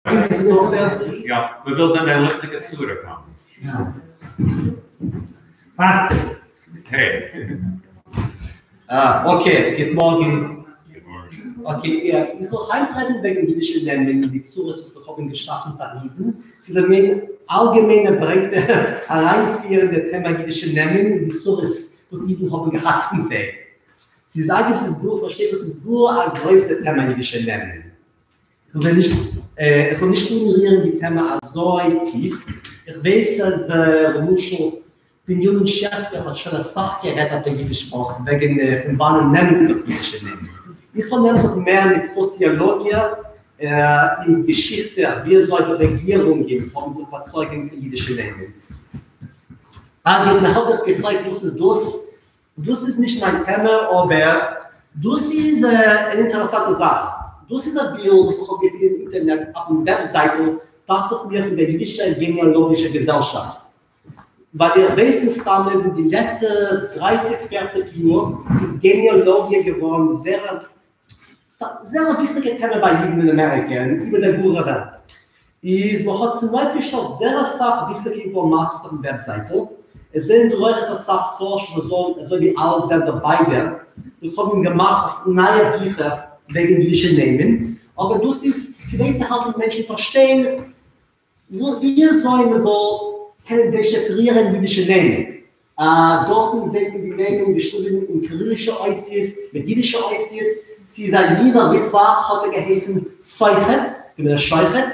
יא, מען וויל זען דיין ליכטיגע צורה קאמען. אה, okay, גוט מארגן. Okay, איך וויל היינט רעדן וועגן אידישע נעמען און די צרות וואס זיי האבן געשאפן פאר אידן. ס'איז א מין אלגעמיינע ברייטע אריינפיר אין די טעמע אידישע נעמען און די צרות וואס אידן האבן געהאט פון זיי. ס'איז אגב ס'איז גאר פארשטייט זיך ס'איז גאר א גרויסע טעמע אידישע נעמען. איך וויל נישט איך וויל נישט אנרירן די טעמע אזוי טיף, איך ווייס אז למשל בנימין שעכטער האט שוין אסאך גערעדט אויף דער אידיש וואך וועגן פון וואנען נעמען זיך אידישע נעמען, איך פארנעם זיך מער מיט סאציאלאגיע און געשיכטע ווי אזוי די רעגירונגען האבן זיך באצויגן צו אידישע נעמען. אגב, מען האט מיך געפרעגט וואס איז דאס דאס איז נישט מיין טעמע אבער דאס איז אן אינטערעסאנטע זאך. דאס איז א בילד וואס איך האב געפינען אין אינטערנעט אויפן וועבזייטל דאכט זיך מיר פון דער אידישער גענעאלאגישער געזעלשאפט. ווייל איר ווייסט מסתמא אז אין די לעצטע דרייסיג פערציג יאר איז גענעאלאגיע געווארן זעהר א זעהר א וויכטיגע טעמע ביי אידן אין אמעריקע און איבער דער גארער וועלט. איז מען האט צונויפגעשטעלט זעהר אסאך וויכטיגע אינפארמאציעס אויפן וועבזייטל, עס זענען דא אויכעט אסאך פארשערס אזוי אזוי ווי אלעקסענדער וויידער וואס האבן געמאכט נייע ביכער וועגן אידישע נעמען, אבער דאס איז כדי צו העלפן מענטשן פארשטיין ווי אזוי מען זאל קענען דעשיפרירן אידישע נעמען. דארטן זעט מען די נעמען געשריבן אין קירילישע אותיות מיט אידישע אותיות, ס'איז א איד א ליטוואק האט ער געהייסן שוחט, געווען א שוחט,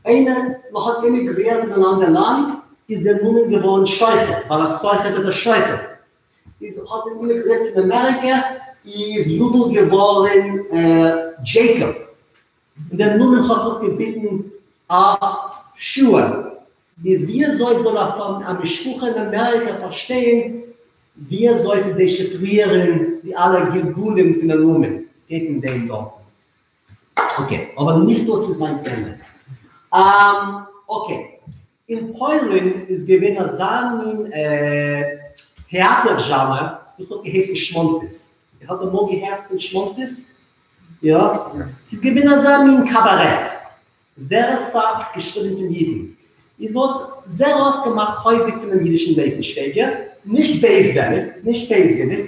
איינער מען האט אימיגרירט אין אן אנדער לאנד איז דער נאמען געווארן שוחט ווייל א סוחט איז א שוחט, איז האט מען אימיגרירט פון אמעריקע איז יודל געווארן דזשעיקאב. און דער נאמען האט זיך געביטן אויף שועה. איז ווי אזוי זאל א משפחה אין אמעריקא פארשטיין ווי אזוי צו דעשיפרירן די אלע גלגולים פון דער נאמען? עס גייט אין דעם דארטן. Okay, אבער נישט דאס איז מיין טעמע. Okay, אין פוילן איז געווען אזא מין טעאטער זשאנער וואס האט געהייסן שמאנציס. איר האט אמאל געהערט פון שמאנציס? יא, ס'איז געווען אזא מין קאבארעט, זעהר אסאך געשריבן פון אידן, איז מ'האט זעהר אפט געמאכט חוזק פונעם אידישן לעבנסשטייגער, נישט בייזוויליג, נישט בייזוויליג,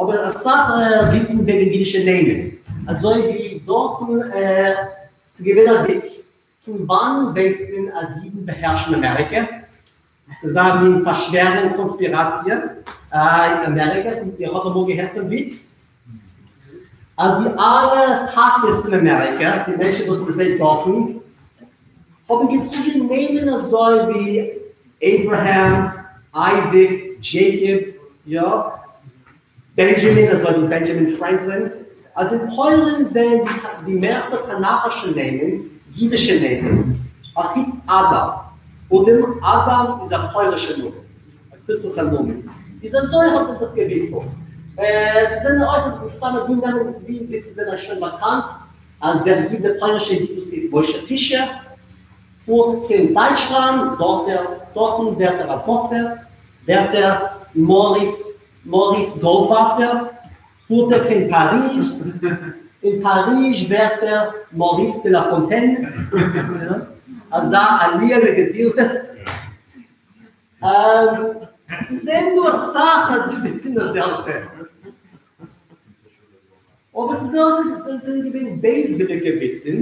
אבער אסאך וויצן וועגן אידישע נעמען, אזוי ווי דארטן ס'איז געווען א וויץ, פון וואנען ווייסט מען אז אידן באהערשן אמעריקע? ס'איז א מין פארשווערונג קאנספיראציע אין אמעריקע, איר האט אמאל געהערט דעם וויץ? אז די אלע טאטעס פון אמעריקע, די מענטשן וואס מ'זעט דארטן, האבן געטראגן נעמען אזוי ווי אברהם, אייזיק, דזשעיקאב, יא, בענדזשעמין אזוי ווי בענדזשעמין פרענקלין, אז אין פוילן זענען די מערסטע תנכישע נעמען אידישע נעמען, אחוץ אדם, אדם, אדם איז א פוילישע נאמען, א קריסטליכע נאמען, איז אזוי האט מען זיך געוויצלט. עס זענען אויך מסתמא די נעמען, די וויצן זענען שוין באקאנט, אז דער איד דער פוילישער איד וואס הייסט משה פישער פארט קיין דייטשלאנד, דארטן ווערט ער א דאקטער, ווערט ער מאריס מאריץ גאלדוואסער, פארט ער קיין פאריז, אין פאריז ווערט ער מאריס דע לא פאנטען, אזא עליה לגדילה. ס'זענען דא אסאך וויצן אזעלכע, אבער ס'איז אויך ס'זענען געווען בייזוויליגע וויצן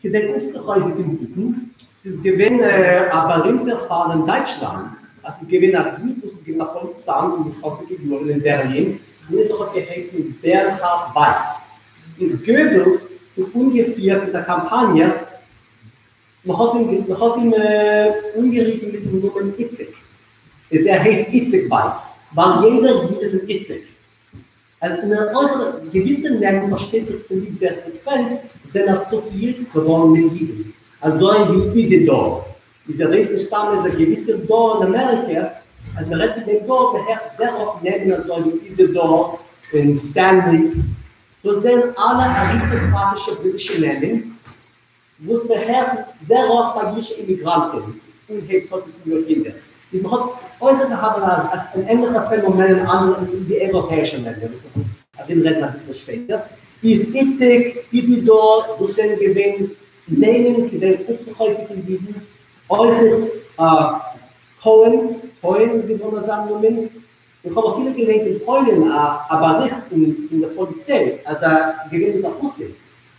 כדי אויפצו'חוזק'ן אידן, ס'איז געווען א בארימטער פאל אין דייטשלאנד, אז ס'איז געווען א איד וואס איז געווען א פאליצאנט אין די צוואנציגער יארן אין בערלין, און ער האט געהייסן בערנהארד ווייס, איז געבעלס האט אנגעפירט מיט א קאמפאניע, מ'האט אים מ'האט אים אנגערופן מיטן נאמען איציק, איז ער הייסט איציק ווייס, ווייל יעדער איד איז אן איציק. און אויך געוויסע נעמען פארשטייט זיך צוליב זייער פרעקווענץ זענען אסאציאירט געווארן מיט אידן, אזוי ווי איזידאר, איז איר ווייסט מסתמא איז א געוויסע דור אין אמעריקע, אז מען רעדט פון דעם דור מען הערט זעהר אפט נעמען אזוי ווי איזידאר און סטענלי, דאס זענען אלע אריסטאקראטישע בריטישע נעמען וואס מען הערט זעהר אפט ביי אידישע אימיגראנטן אנהייב צוואנציגסטן יארהונדערט, איז מען האט אויך געהאט אן ענליכע פענאמען אין אנדערע אין די אייראפעאישע לענדער וואס מען וועט ארום רעדן אביסל שפעטער, איז איציק, איזידאר, דאס זענען געווען. נעמען כדי אפצוחוזק'ן אידן, אויכעט כהן, כהן איז געווארן אזא נאמען, איך האב אפילו געליינט אין פוילן א באריכט פון די פאליציי אז ס'איז געווען מיט א חסיד,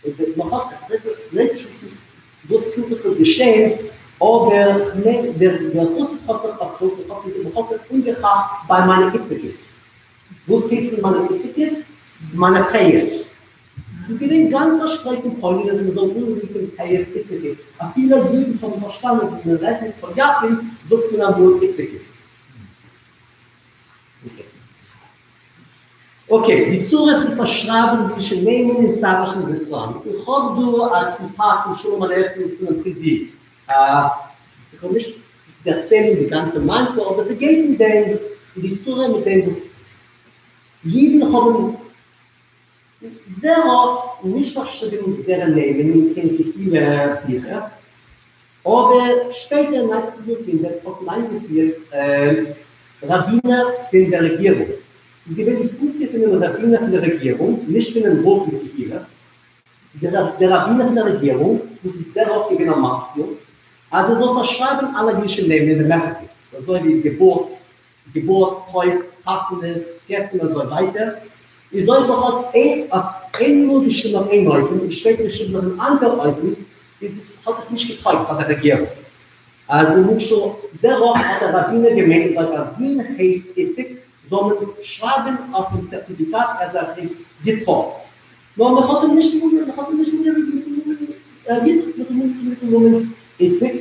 איז נאך אלץ איך ווייס נישט וואס פונקטליך איז געשען, אבער כ'מיין דער חסיד האט זיך באקלאגט און האט געזאגט מ'האט עס אנגעכאפט ביי מיינע איציקעס. וואס הייסן מיינע איציקעס? מיינע פאות. ס'איז געווען גאנץ פארשפרייט אין פוילן אז מ'זאל אנרופן פאות איציקעס, אפילו אידן האבן פארשטאנען אז ווען מ'רעדט מיט פאליאקן זאגט מען אמאל איציקעס. אקעי, די צרות מיט פארשרייבן אידישע נעמען אין צארישן רוסלאנד. איך האב דא א ציטאט פון שלום עליכמ'ס פונעם פריזיוו. איך וועל נישט דערציילן די גאנצע מעשה, אבער ס'גייט אין דעם, אין די צרה מיט דעם וואס אידן האבן זעהר אפט נישט פארשריבן זייערע נעמען אין קיין קהילה ביכער, אבער שפעטער אין ניינצנטן יארהונדערט האט מען איינגעפירט ראבינער פון דער רעגירונג. ס'איז געווען די פונקציע פונעם ראבינער פון דער רעגירונג, נישט פונעם רב פון די קהילה. דער ראבינער פון דער רעגירונג, וואס איז זעהר אפט געווען א משכיל, אז ער זאל פארשרייבן אלע אידישע נעמען אין די מעטריקעס, אזוי ווי געבורטס, געבורט, טויט, חתונות, גט'ן און אזוי ווייטער, איז אויב מען האט אויף איינמאל געשריבן אויף איין אופן און שפעטער געשריבן אויף אן אנדער אופן, איז עס האט עס נישט געטויגט פאר דער רעגירונג. אז למשל זעהר אפט האט דער ראבינער געמיינט אז אויב א זון הייסט איציק זאל מען שרייבן אויפן סערטיפיקאט אז ער הייסט יצחק, נאר מען האט אים נישט גענומען, מען האט אים נישט גענומען מיטן נאמען יצחק, מען האט אים גענומען מיטן נאמען איציק,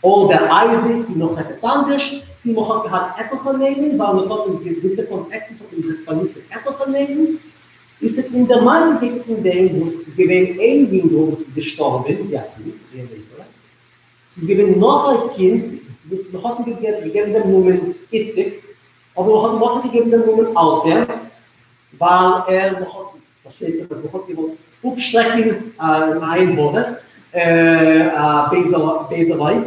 אדער אייזיק צו נאך עפעס אנדערש, צו מען האט געהאט עטליכע נעמען, ווייל מען האט אין געוויסע קאנטעקסטן האט מען זיך באנוצט מיט עטליכע נעמען, איז אין דער מעשה גייט עס אין דעם וואס ס'איז געווען איין יונגל וואס איז געשטארבען ווי א קינד, ווי א מיידעלע, ס'איז געווען נאך א קינד וואס מען האט אים געגעבן דעם נאמען איציק, אבער מען האט אים אויך געגעבן דעם נאמען אלטער, ווייל ער מען האט פארשטייט זיך אז מען האט געוואלט אפשרעקן אן עין הרע, א בייזער אויג,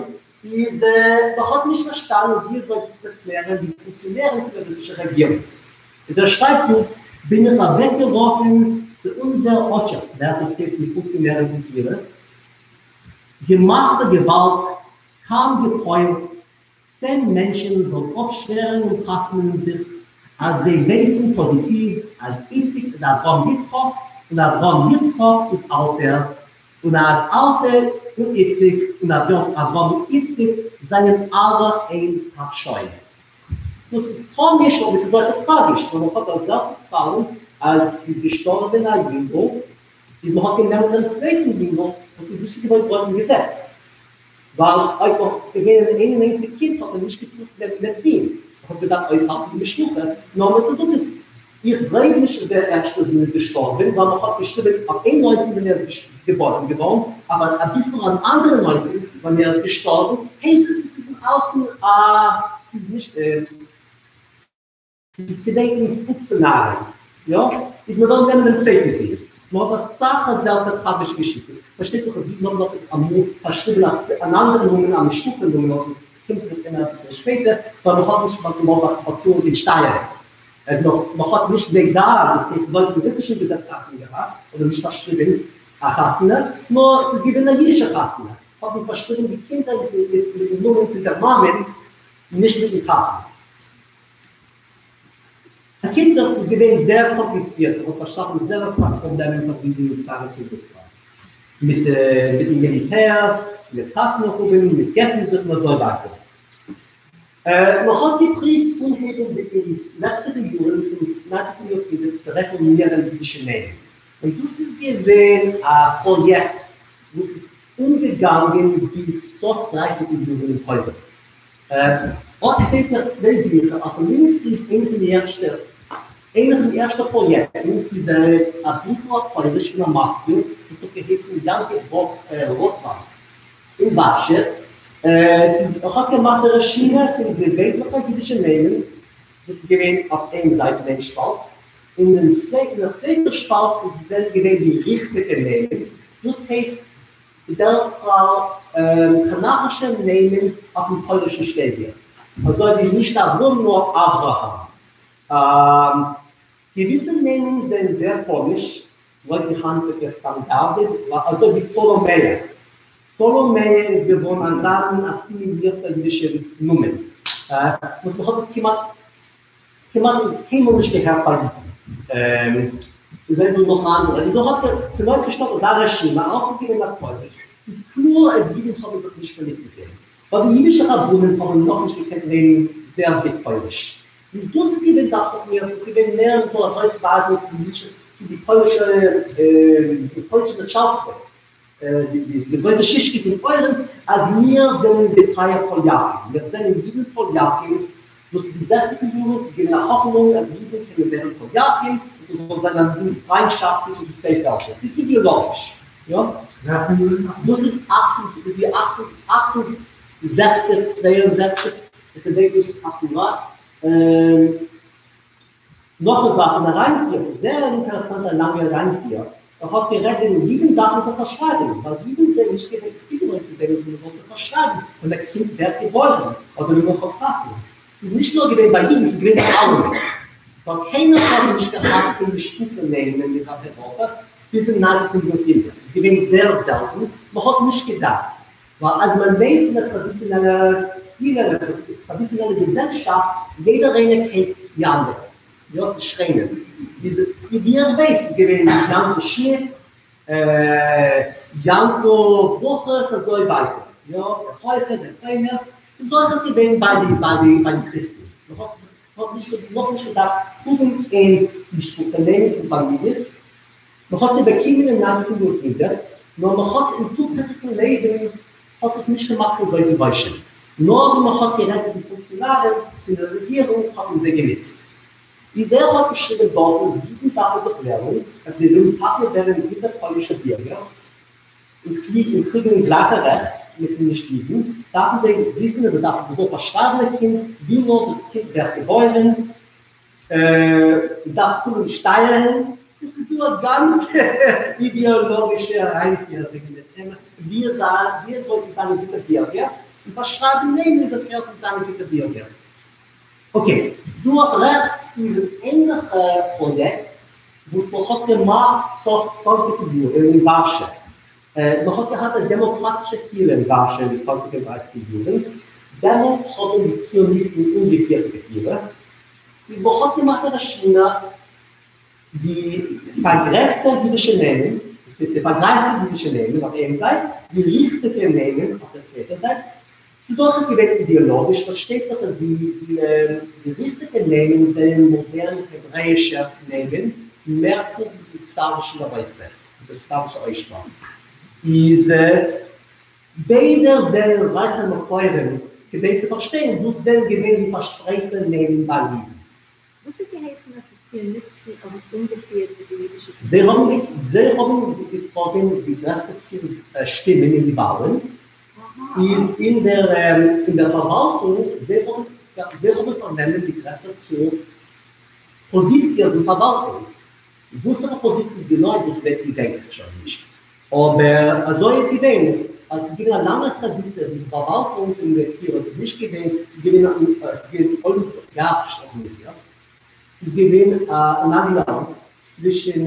איז מען האט נישט פארשטאנען ווי אזוי דאס צו ערקלערן די פונקציאנערן פון דער רוסישער רעגירונג. איז ער שרייבט דא, בין איך אוועקגעלאפן צו אונזער אטשעסטווע, דאס הייסט די פונקציאנערן פון קהילה, געמאכט א געוואלד, קוים געפועלט, צען מענטשן זאלן אפשווערן און חתמ'נען זיך אז זיי ווייסן פאזיטיוו אז איציק איז אברהם יצחק און אברהם יצחק איז אלטער און אז אלטער און איציק און אברהם און איציק זענען אלע איין פארשוין. דאס איז קאמיש אבער ס'איז אויך טראגיש ווייל מען האט אזעלכע פאלן אז ס'איז געשטארבען א יונגל איז מען האט גענומען דעם צווייטן יונגל וואס איז נישט געוואוינט לויטן געזעץ. ווייל אויב מען האט געווען איין און איינציג קינד האט מען נישט געטארט נעמען דעם זון, מען האט געדארפט אויסהאלטן די משפחה, נאר מען האט געזאגט אז איך גלייב נישט אז דער ערשטער זון איז געשטארבען, ווייל מען האט געשריבען אויף איין אופן ווען ער איז געבארען געווארן, אבער אביסל אן אנדערן אופן ווען ער איז געשטארבען, הייסט עס עס איז אין אלצן א ס'איז נישט. ס'איז כדי אונז אפצונארן, יא? איז מען וועלן נעמען דעם צווייטן זון. מען האט אסאך אזעלכע טראגישע געשיכטעס. פארשטייט זיך אז אידן האבן נאך אמאל פארשריבן אן אנדערן נאמען, א משפחה נאמען, אבער עס קומט זיך אימער אביסל שפעטער, ווייל מען האט נישט געוואלט באצאלן קיין שטייערן. עס נאך, מען האט נישט לעגאל, דאס הייסט לויטן רוסישן געזעץ חתונה געהאט, אדער נישט פארשריבן א חתונה, נאר עס איז געווען א אידישע חתונה, האט מען פארשריבן די קינדער מיטן נאמען פון דער מאמען, נישט מיטן טאטן. הקיצור, ס'איז געווען זייער קאמפליצירט, ס'האט פארשאפן זייער אסאך פראבלעמען פאר אידן אין צארישן רוסלאנד, מיט מיטן מיליטער, מיט חתונה האבן, מיט גט'ן זיך און אזוי ווייטער. מען האט געפריווט אנהייבנדיג אין די זעכציגער יארן פון ניינצנטן יארהונדערט צו רעפארמירן אידישע נעמען, און דאס איז געווען א פראיעקט וואס איז אנגעגאנגען ביז סוף דרייסיגער יארן אין פוילן. אט זעט איר צוויי ביכער, אויף לינקס איז איינע פון די ערשטע, איינע פון די ערשטע פראיעקטן, ס'איז א ביכל אויף פויליש פון א משכיל וואס האט געהייסן יעקב ראטוואנד אין ווארשע, ס'איז ער האט געמאכט די רשימה פון געווענליכע אידישע נעמען וואס איז געווען אויף איין זייט אין איין שפאלט, און אין דער צווייטער שפאלט איז זענען געווען די ריכטיגע נעמען, דאס הייסט בדרך כלל תנכישע נעמען אויפן פוילישן שטייגער, אזוי ווי נישט אברהם נאר אברהם. געוויסע נעמען זענען זייער קאמיש לויט די היינטיגע סטאנדארדן, אזוי ווי סאלאמעא. סאלאמעע איז געווארן אזא מין אסימילירטער אידישער נאמען, וואס מען האט עס כמעט כמעט קיינמאל נישט געהערט ביי אידן. און זענען דא נאך אנדערע. און אזוי האט ער צונויפגעשטעלט אזא רשימה, אלץ איז געווען אויף פויליש. ס'איז קלאר אז אידן האבן זיך נישט באנוצט מיט דעם, ווייל די אידישע רבנים האבן נאכנישט געקענט לערנען זייער גוט פויליש. איז דאס איז געווען דאכט זיך מיר, ס'איז געווען מער מ'זאל ארויסווייזן צו די אידישע, צו די פוילישע, די פוילישע נאטשאלסטווע, די גרויסע שישקעס אין פוילן, אז מיר זענען געטרייע פאליאקן, מיר זענען אידן פאליאקן, דאס איז די זעכציגער יארן, ס'איז געווען א האפענונג אז אידן קענען ווערן פאליאקן, און ס'זאל זיין א מין פריינטשאפט צווישן די צוויי פעלקער, ס'איז אידעאלאגיש, יא? וועלכע יארן? דאס איז אכצן, דאס איז די אכצן, אכצן זעכציג, צוויי און זעכציג, איך געדענק נישט אקוראט. נאך א זאך אין אריינפיר, ס'איז זייער אן אינטערעסאנטער לאנגער אריינפיר, ער האט גערעדט וועגן אידן דארפן זיך פארשרייבן, ווייל אידן זענען נישט געווען צוגעוואוינט צו דעם אז מען זאל זיך פארשרייבן ווען א קינד ווערט געבוירן אדער ווען מען האט חתונה. ס'איז נישט נאר געווען ביי אידן, ס'איז געווען ביי אלעמען. ווייל קיינער האט נישט געהאט קיין משפחה נעמען אין מזרח אייראפע ביז אין ניינצנטן יארהונדערט. ס'איז געווען זייער זעלטן, מען האט נישט געדארפט. ווייל אז מען לעבט אין א טראדיציאנעלע קהילה, טראדיציאנעלע געזעלשאפט, יעדער איינער קענט די אנדערע, יא ס'איז שכנים, ווי איר ווייסט איז געווען יאנקל שמידט, יאנקל ברכה'ס אזוי ווייטער, יא דער חופר דער קלענער, איז אויכעט געווען ביי די ביי די ביי די קריסטן, מען האט זיך מען האט נישט נאכנישט געדארפט האבן קיין משפחה נעמען פון פאמיליעס, מען האט זיי באקומען אין ניינצנטן יארהונדערט, נאר מען האט אין טאג טעגליכן לעבן האט עס נישט געמאכט קיין גרויסן רושם, נאר ווען מען האט גערעדט מיט די פונקציאנארן פון דער רעגירונג האט מען זיי גענוצט. איז ער האט געשריבן דארטן אז אידן דארפן זיך לערנען אויב זיי ווילן טאקע ווערן גוטע פוילישע בירגערס און קריגן גלייכע רעכט מיט די נישט אידן, דארפן זיי וויסן אז מען דארף מען זאל פארשרייבן א קינד ווי נאר דאס קינד ווערט געבוירן, מ'דארף צאלן שטייערן, עס איז דא א גאנצע אידעאלאגישע אריינפיר וועגן די טעמע ווי אזוי צו זיין א גוטע בירגער, און פארשרייבן נעמען איז א טייל פון זיין א גוטע בירגער. אקעי, דא אויף רעכטס איז אן ענליכע פראיעקט וואס מען האט געמאכט סוף צוואנציגער יארן אין ווארשע. מען האט געהאט א דעמאקראטישע קהילה אין ווארשע אין די צוואנציגער און דרייסיגער יארן, דעמאלט האבן די ציוניסטן אנגעפירט די קהילה, איז מען האט געמאכט א רשימה די פארגרעבטע אידישע נעמען, דאס הייסט די פארגרייזטע אידישע נעמען אויף איין זייט, די ריכטיגע נעמען אויף דער צווייטער זייט, ס'איז אויך געווען אידעאלאגיש, פארשטייט זיך אז די די ריכטיגע נעמען זענען מאדערנע העברעאישע נעמען, מערסטנס מיטן ספרדישן ארויסרעד, מיט דער ספרדישע אויסשפראך, איז ביידע זענען רייכע מקורים כדי צו פארשטיין וואס זענען געווען די פארשפרייטע נעמען ביי אידן. וואס האט געהייסן אז די ציוניסטן האבן אנגעפירט מיט די אידישע זיי האבן זיי האבן געטראגן די גרעסטע צאל שטימען אין די וואלן, איז אין דער אין דער פארוואלטונג, זיי האבן זיי האבן פארנומען די גרעסטע צאל פאזיציעס אין פארוואלטונג, וואסערע פאזיציעס גענוי דאס וועט געדענק איך שוין נישט, אבער אזוי איז געווען, אז ס'איז געווען א לאנגע טראדיציע אז אין די פארוואלטונג פון די קהילות איז נישט געווען, ס'איז געווען ס'איז געווען אוליגארכיש ארגאניזירט, ס'איז געווען אן אליאנץ צווישן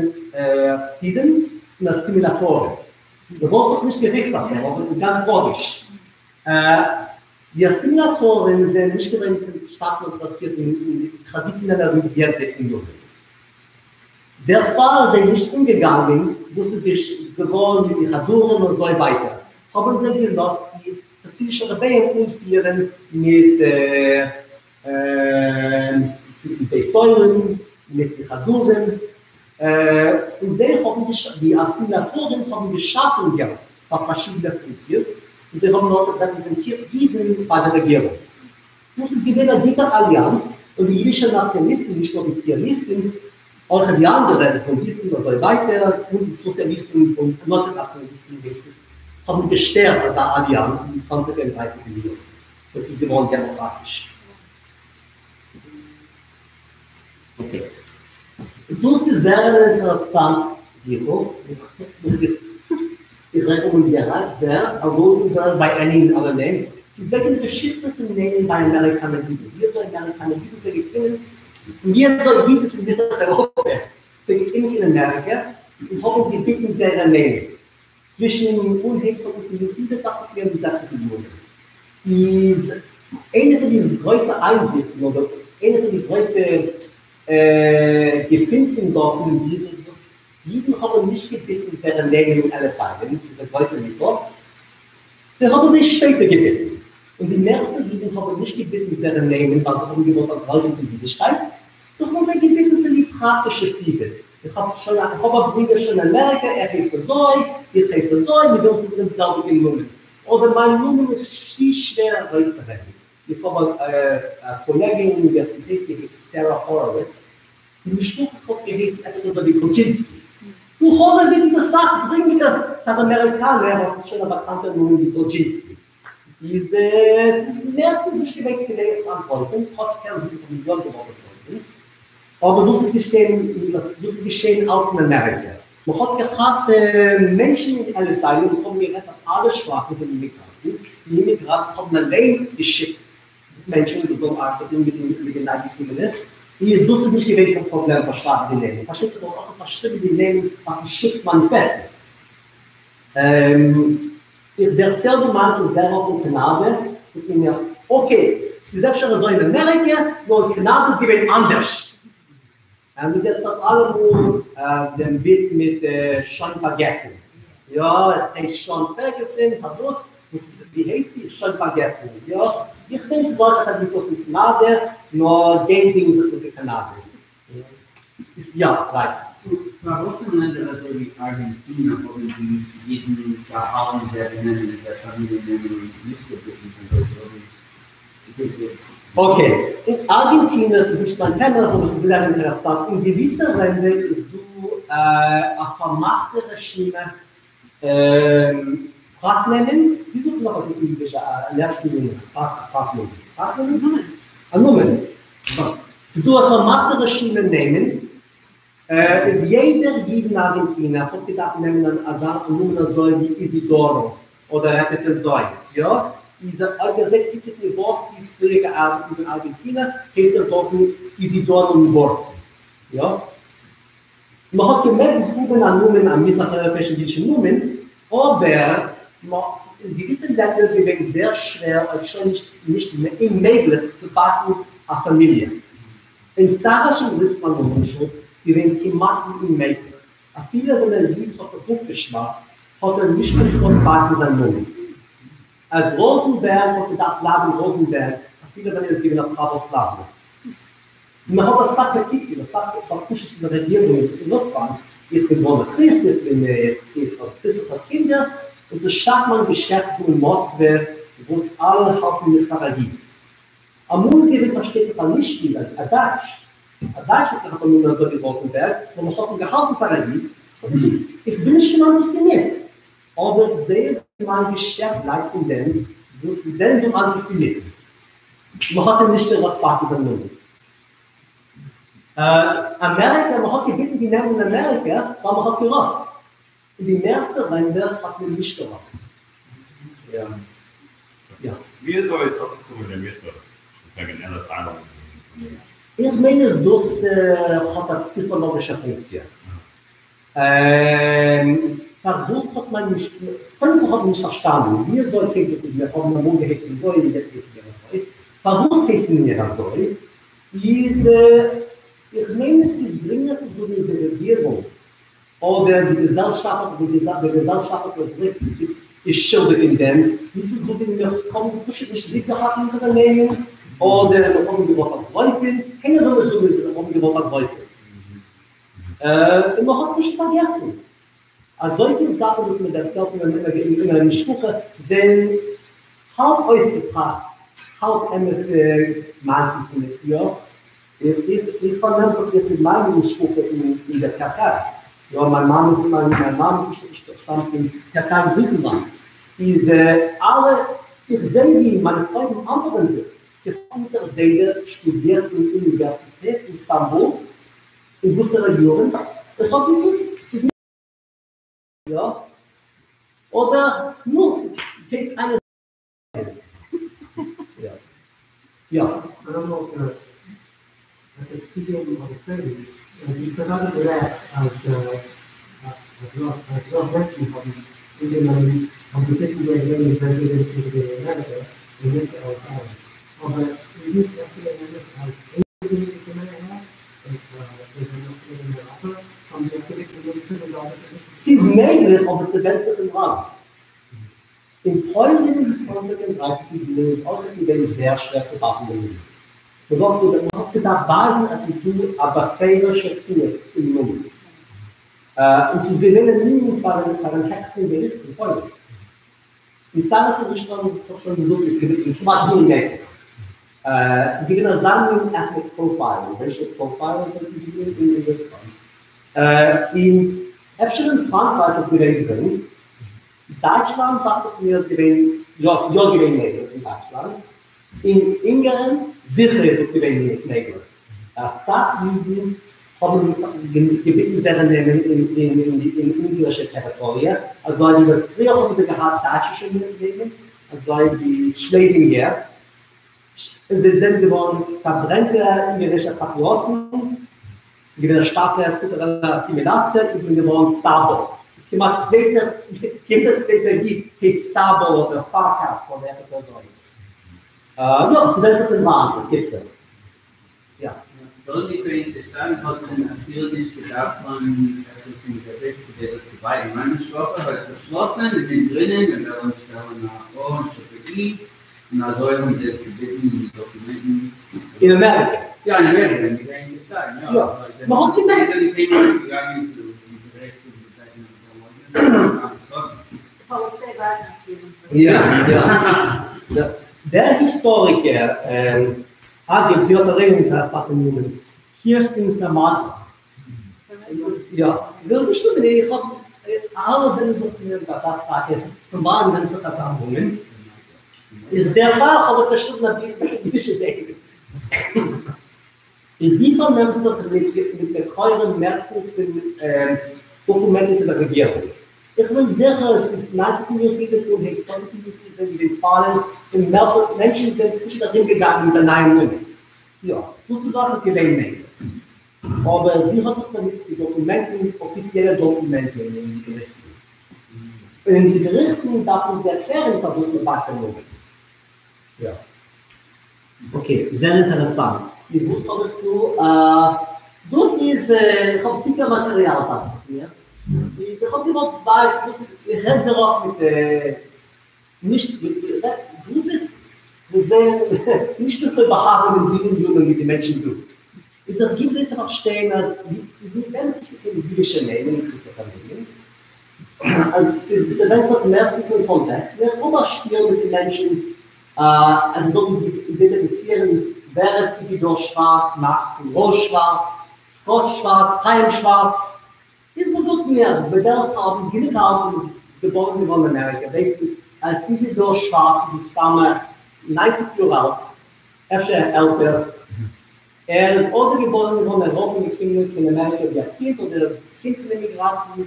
חסידים און אסימילאטארן, דו וואלסט זיך נישט געריכט אויף דעם, אבער ס'איז גאנץ לאגיש. די אסימילאטארן זענען נישט געווען שטארק אינטערעסירט אין טראדיציאנעלע רעליגיעזע ענינים. דערפאר איז זיי נישט אנגעגאנגען וואס איז געווארן מיט די חדרים און אזוי ווייטער, האבן זיי געלאזט די חסידישע רביים אנפירן מיט מיטן בית עולם, מיט די חדרים, און זיי האבן די אסימילאטארן האבן געשאפן געלט פאר פארשידענע פונקציעס, און זיי האבן אויך רעפרעזענטירט אידן ביי די רעגירונג. דאס איז געווען א גוטער אליאנץ, און די אידישע נאציאנליסטן, נישט נאר די ציוניסטן, אויך די אנדערע, בונדיסטן און אזוי ווייטער, און די סאציאליסטן און נאך נאציאנליסטן הייסט עס, האבן געשטערט אזא אליאנץ אין די צוואנציגער און דרייסיגער יארן, ווען ס'איז געווארן דעמאקראטיש. אקעי. דאס איז זייער אן אינטערעסאנט ביכל, וואס איך רעקאמענדיר זייער, א ראזענבערג ביי עני אדער נעים, ס'איז וועגן די געשיכטע פון נעמען ביי אמעריקאנער אידן, ווי אזוי אמעריקאנער אידן זענען געקומען, און ווי אזוי אידן פון מזרח אייראפע זענען געקומען קיין אמעריקע און האבן געביטן זייערע נעמען. צווישן אנהייב זעכצנטן יארהונדערט דאכט זיך מיר און די זעכצנטע יארן איז איינע פון די גרויסע איינזיכטן אדער איינע פון די גרויסע געפינסן דארט אין דעם בוך איז וואס אידן האבן נישט געביטן זייערע נעמען אין עליס איילענד, ס'איז א גרויסע מיטאס, זיי האבן זיי שפעטער געביטן, און די מערסטע אידן האבן נישט געביטן זייערע נעמען ווייל זיי האבן געוואלט אנטלויפן פון אידישקייט, זיי האבן זיי געביטן צוליב פראקטישע סיבות, איך האב שוין א, איך האב א ברודער שוין אין אמעריקע, ער הייסט אזוי, איך הייס אזוי, מיר ווילן האבן דעם זעלביגן נאמען, אדער מיין נאמען איז צו שווער ארויסצורעדן, איך האב א קאלעגע אין אוניווערסיטעט זי הייסט סערא האראוויץ, די משפחה האט געהייסן עפעס אזוי ווי קאלדזשינסקי, נו האראוויץ איז אסאך גרינגער פאר אמעריקאנער ווייל ס'איז שוין א באקאנטער נאמען ווי קאלדזשינסקי, איז ס'איז מערסטנס נישט געווען כדי צו אנטלויפן, כאטש טייל אידן האבן יא געוואלט אנטלויפן, אבער דאס איז געשען דאס איז געשען אלץ אין אמעריקע, מען האט געהאט מענטשן אין עליס איילענד וואס האבן גערעדט אויף אלע שפראכן פון אימיגראנטן, די אימיגראנטן האבן אליין געשיקט מענטשן וואס זאלן ארבעטן מיט די ניי געקומענע, איז דאס איז נישט געווען קיין פראבלעם פארשרייבן די נעמען, פארשטייט זיך מען האט אויך פארשריבן די נעמען אויף די שיפס מאניפעסטן. איך דערצייל די מעשה סערא פון קאנאדע, זאגט מען מיר, אקעי, ס'איז אפשר אזוי אין אמעריקע, נאר אין קאנאדע איז געווען אנדערש. און מען דערציילט אלעמאל דעם וויץ מיט שוין פארגעסן. יא, עס הייסט שאן פערגוסאן, פארוואס? ווי הייסט די? שוין פארגעסן. יא, איך מיין ס'איז אויך א מיטאס אין קאנאדע, נאר גיי דינג זיך מיט די קאנאדער. איז יא, רייט. פארוואס אין לענדער אזוי ווי ארגענטינא האבן די אידן באהאלטן זייערע נעמען און זייער פאמיליע נעמען און נישט געביטן פון וואס זיי האבן געביטן? אקעי, אין ארגענטינא, ס'איז נישט מיין טעמע אבער ס'איז זייער אינטערעסאנט, אין געוויסע לענדער איז דא א פארמאכטע רשימה פרט נעמען, ווי זאגט מען נאך אויף אידיש א ערשטן נאמען, פרט פרט נאמען, פרט נאמען? א נאמען. ס'איז דא א פארמאכטע רשימה נעמען, איז יעדער איד אין ארגענטינא האט געדארפט נעמען אזא נאמען אזוי ווי איזידארא אדער עפעס אזוינס, יא? איז אויב איר זעט איציק ניבארסקי'ס פריעריגע ארבעטן פון ארגענטינא הייסט ער דארטן איזידארא ניבארסקי, יא? מען האט געמעגט האבן א נאמען א מזרח אייראפעישן אידישן נאמען, אבער אין געוויסע לענדער איז געווען זייער שווער אויב שוין נישט נישט אוממעגליך צו בייטן א פאמיליע. אין צארישן רוסלאנד למשל געווען כמעט ווי אוממעגליך, אפילו ווען דער איד האט זיך אפגעשמדט האט ער נישט געקאנט בייטן זיין נאמען. אז ראזענבערג האט געדארפט בלייבן ראזענבערג אפילו ווען ער איז געווען א פראוואסלאוונער. מען האט אסאך פעטיציעס, אסאך בקשות פון די רעגירונג אין רוסלאנד, איך בין געווארן א קריסט, איך בין איך האב קריסטליכע קינדער, און דאס שאדט מיין געשעפט דא אין מאסקווע וואס אלע האלטן מיך פאר א איד. אמאל איז געווען פארשטייט זיך א נישט איד, א דייטש, א דייטש האט געהאט א נאמען אזוי ווי ראזענבערג, נאר מען האט אים געהאלטן פאר א איד, האט ער געזאגט, איך בין נישט קיין אנטיסעמיט, אבער איך זעה אז מיין געשעפט ליידט פון דעם וואס זענען דא אנטיסעמיטן. מען האט אים נישט געלאזט בייטן זיין נאמען. אמעריקע, מען האט געביטן די נעמען אין אמעריקע ווייל מען האט געלאזט. אין די מערסטע לענדער האט מען נישט געלאזט. יא. יא. ווי אזוי איז אויפגעקומען דער מיטאס וועגן עליס איילענד און אמעריקע? איך מיין אז דאס האט א פסיכאלאגישע פונקציע. פארוואס האט מען נישט, קודם כל האט מען נישט פארשטאנען ווי אזוי קומט עס אז מיר האבן אמאל געהייסן אזוי און יעצט הייסן מיר אזוי, פארוואס הייסן מיר אזוי, איז איך מיין עס איז גרינגער צו זאגן אז די רעגירונג אדער די געזעלשאפט די געזעלשאפטליכע דרוק איז שולדיג אין דעם, ווי צו זאגן מיר האבן פשוט נישט ליב געהאט אונזערע נעמען אדער מיר האבן געוואלט אנטלויפן, קיינער וויל נישט זאגן אז מיר האבן געוואלט אנטלויפן. און מען האט נישט פארגעסן אזויפיל זאכן וואס מען דערציילט אין א משפחה זענען האלב אויסגעטראכט האלב אמת'ע מעשות פון די יא, איך פארנעם זיך יעצט מיט מיין משפחה אין דער טערקיי, יא מיין מאמע'ס מיין מאמע'ס משפחה שטאמט פון טערקיי און גריכנלאנד, איז אלע איך זעה ווי מיינע קרובים אמפערן זיך, צו האט אונזער זיידע שטודירט אין אוניווערסיטעט אין סטאמבול? אין וואסערע יארן? איך האב געקוקט, ס'איז נישט יא, אבער נו, גייט איינער יא. יא. קודם כל עפעס צוגעבן אדער פרעגן, דו האסט גראדע גערעכט אז אז רוב מענטשן האבן אנגענומען האבן געביטן זייער נעמען ווען זיי זענען צוריק געווען אין אמעריקע און נישט עליס איילענד. אבער איז נישט אפשר אמת אז איידער זיי זענען געקומען אהער און זיי זענען נאך געווען אין אייראפע האבן זיי אפילו גענומען פון די זעלבע טראדיציע? ס'איז מעגליך אבער ס'ווענדט זיך אין לאנד. אין פוילן אין די צוואנציגער און דרייסיגער יארן איז אויכעט געווען זייער שווער צו בייטן דעם נאמען. מ'וואלט מ'האט געדארפט ווייזן אז ס'איז דא א בפירוש'ע טעות אין נאמען. און ס'איז געווען אן ענין פארן העכסטן געריכט אין פוילן. אין צארישע רוסלאנד, ווי כ'האב שוין געזאגט, איז געווען כמעט אוממעגליך. ס'איז געווען אזא מין עטניק פראפיילינג, רעישעל פראפיילינג וואס איז געווען אין רוסלאנד. און אפשר אין פראנקרייך איז געווען גרינג. דייטשלאנד דאכט זיך מיר איז געווען, יא ס'איז יא געווען מעגליך אין דייטשלאנד. אין אונגארן זיכער איז דאס געווען מעגליך. אסאך אידן האבן געביטן זייערע נעמען אין אונגארישע טעריטאריע, אזוי ווי וואס פריער האבן זיי געהאט דייטשישע נעמען, אזוי ווי שלעזינגער, און זיי זענען געווארן פארברענטע אונגארישע פאטריאטן, ס'איז געווען א שטארקע קולטורעלע אסימילאציע, איז מען געווארן סאבא, איז כמעט צווייטער, יעדער צווייטער איד הייסט סאבא אדער פארקאש אדער עפעס אזוינס. יא, ס'ווענדט זיך אין לאנד, בקיצור. יא. דארט די פאראייניגטע שטאטן האט מען אפילו נישט געדארפט טון עפעס אין געריכט כדי דאס צו בייטן. מיין משפחה האט באשלאסן אין דעם גרינען מיר וועלן שטעלן א או אנשטאט א אי און אזוי האבן זיי עס געביטן אין די דאקומענטן. אין אמעריקע? יא אין אמעריקע, אין די פאראייניגטע שטאטן, יא. יא, מען האט געמעגט. זיי זענען קיינמאל נישט געגאנגען צו די געריכט און געבעטן אז מען זאל ערלויבן. די פאליציי ווארט נאך דיר. יא יא. דער היסטאריקער אגב, זי האט אליין אן אינטערעסאנטן נאמען, קירסטין פערמאנטאך. יא, זי האט געשריבן, איך האב, אלע ווענדן זיך צו מיר מיט אזא פראגע, פון וואנען נעמט זיך אזא נאמען? איז דערפאר האב איך געשריבן א בוך מיט אידישע נעמען. איז זי פארנעמט זיך מיט מקורים מערסטנס פון דאקומענטן פון דער רעגירונג. איך בין זיכער אז אין ניינצנטן יארהונדערט און אנהייב צוואנציגסטן יארהונדערט זענען געווען פאלן אין וועלכע מענטשן זענען פשוט ארומגעגאנגען מיט א נייעם נאמען. יא, דאס איז אויך געווען מעגליך. אבער זי האט זיך באנוצט מיט דאקומענטן, אפיציעלע דאקומענטן אין די געריכטן. און אין די געריכטן דארף מען ערקלערן פארוואס מען בייט דעם נאמען. יא. אקעי, זייער אינטערעסאנט. איז וואס האב איך דא? דאס איז, איך האב צופיל מאטעריאל דאכט זיך מיר. איז איך האב געוואלט ווייזן דאס איז, איך רעד זייער אפט מיט נישט גרופעס וואס זענען נישט אזוי באהאווענט אין די ענינים ווי די מענטשן דא. איז איך גיב זיי צו פארשטיין אז ס'איז נישט באמת נישט קיין אידישע נעמען און קריסטליכע נעמען. אז ס'ווענדט זיך מערסטנס אין קאנטעקסט, און איך האב א שפיל מיט די מענטשן אז זיי זאלן אידענטיפיצירן ווער איז איזידאר שווארץ, מאקס און רוז שווארץ, סקאט שווארץ, חיים שווארץ, איז מען זאגט מיר בדרך כלל מ'איז גענוג אלט און מ'איז געבארן געווארן אין אמעריקע ווייסט מען אז איזידאר שווארץ איז מסתמא ניינציג יאר אלט, אפשר עלטער. ער איז אדער געבוירן געווארן אין אייראפע און געקומען קיין אמעריקע ווי א קינד, אדער ער איז דאס קינד פון אימיגראנטן, און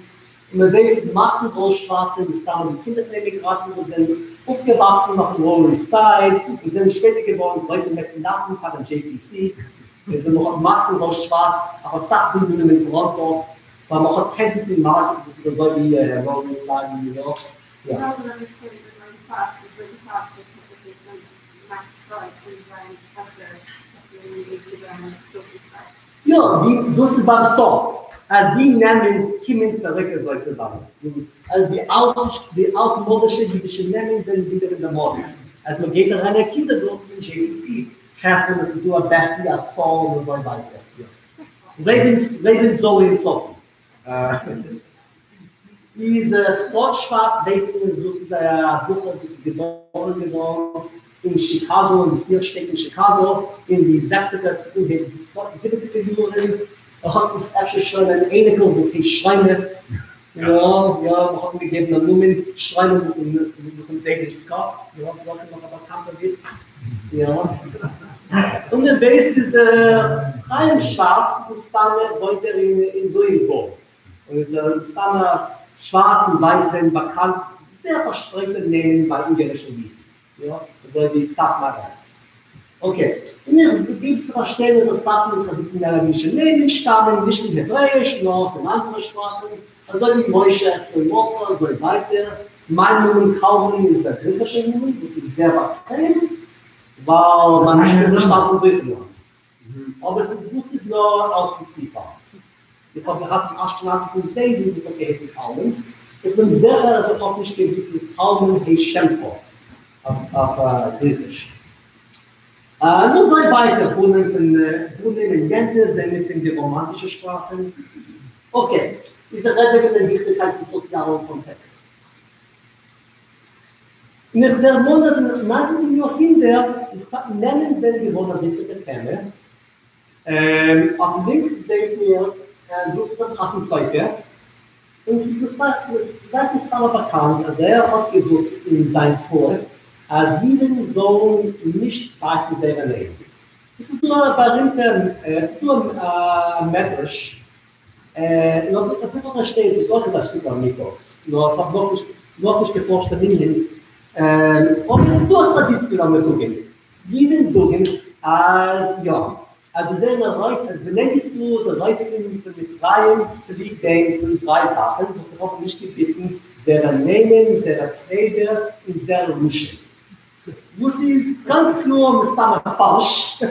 מען ווייסט אז מאקס און רוז שווארץ זענען מסתמא די קינדער פון אימיגראנטן וואס זענען אויפגעוואקסן אויפן לאוער איסט סייד און זענען שפעטער געווארן גרויסע מעצענאטן פארן JCC. איז מען האט מאקס און רוז שווארץ אויף אסאך בנינים אין טאראנטא, ווייל מען האט קענזינגטאן מארקעט וואס איז אזוי ווי לאוער איסט סייד אין ניו יארק. יא. יא, די, דאס איז ביים סוף, אז די נעמען קומען צוריק אזוי צו זאגן, אז די אלט, די אלטמאדישע אידישע נעמען זענען ווידער אין די מאדע, אז מען גייט אריין אין א קינדערגארטן אין JCC, הערט מען עס איז דא א בעסי, א סאל און אזוי ווייטער, יא. לעבן, לעבן זאלי און סאפי. איז סקאט שווארץ ווייסט מען אז דאס איז א בחור וואס איז געבארן געווארן אין שיקאגא אין די פיר שטעט אין שיקאגא אין די זעכציגער און די זיבעציגער יארן, ער האט איז אפשר שוין אן אייניקל וואס הייסט שלמה, יא יא מען האט אים געגעבן א נאמען שלמה נאכן זיידן סקאט, יא ס'איז אויך נאך א באקאנטע וויץ, יא. און מען ווייסט איז חיים שווארץ איז מסתמא וואוינט ער אין וויליאמסבורג. און איז מסתמא שווארץ און ווייס זענען באקאנט זייער פארשפרייטע נעמען ביי אונגארישע אידן, יא, אזוי ווי סאטמארער. אקעי, און איך גיב צו פארשטיין אז אסאך פון די טראדיציאנעלע אידישע נעמען שטאמען נישט פון העברעאיש נאר פון אנדערע שפראכן. אזוי ווי משה אסתר מרדכי אזוי ווייטער, מיין נאמען קלמן איז א גריכישער נאמען וואס איז זייער באקוועם ווייל מיין משפחה שטאמט פון גריכנלאנד, אבער ס'איז דאס איז נאר על פי צופאל, איך האב געהאט אן אשכנזישן זיידן וואס האט געהייסן קלמן, איך בין זיכער אז ער האט נישט געוואוסט אז קלמן הייסט שם טוב אויף גריכיש. און אזוי ווייטער, בונים פון בונים און יענטע זענען פון די ראמאנטישע שפראכן. אקעי, איז איך רעד וועגן דער וויכטיגקייט פון סאציאלן קאנטעקסט. און איך דערמאן אז אין ניינצנטן יארהונדערט איז נעמען זענען געווארן א וויכטיגע טעמע. אויף לינקס זעהט איר דאס איז דער חתם סופר, און ס'איז אייך מסתמא באקאנט אז ער האט געזאגט אין זיין צוואה אז אידן זאלן נישט בייטן זייערע נעמען. עס איז דא א בארימטע, עס איז דא א מדרש, און אויף וויפיל איך פארשטיי איז דאס אויך א שטיקל מיטאס, נאר איך האב נאכנישט נאכנישט געפארשט דעם ענין, אבער עס איז דא א טראדיציע לאמיר זאגן, אידן זאגן אז יא, אז זיי זענען ארויס, אז בני ישראל זענען ארויס פון מצרים צוליב דעם, צוליב דריי זאכן וואס זיי האבן נישט געביטן זייערע נעמען, זייערע קליידער און זייער לשון. וואס איז גאנץ קלאר מסתמא פאלש,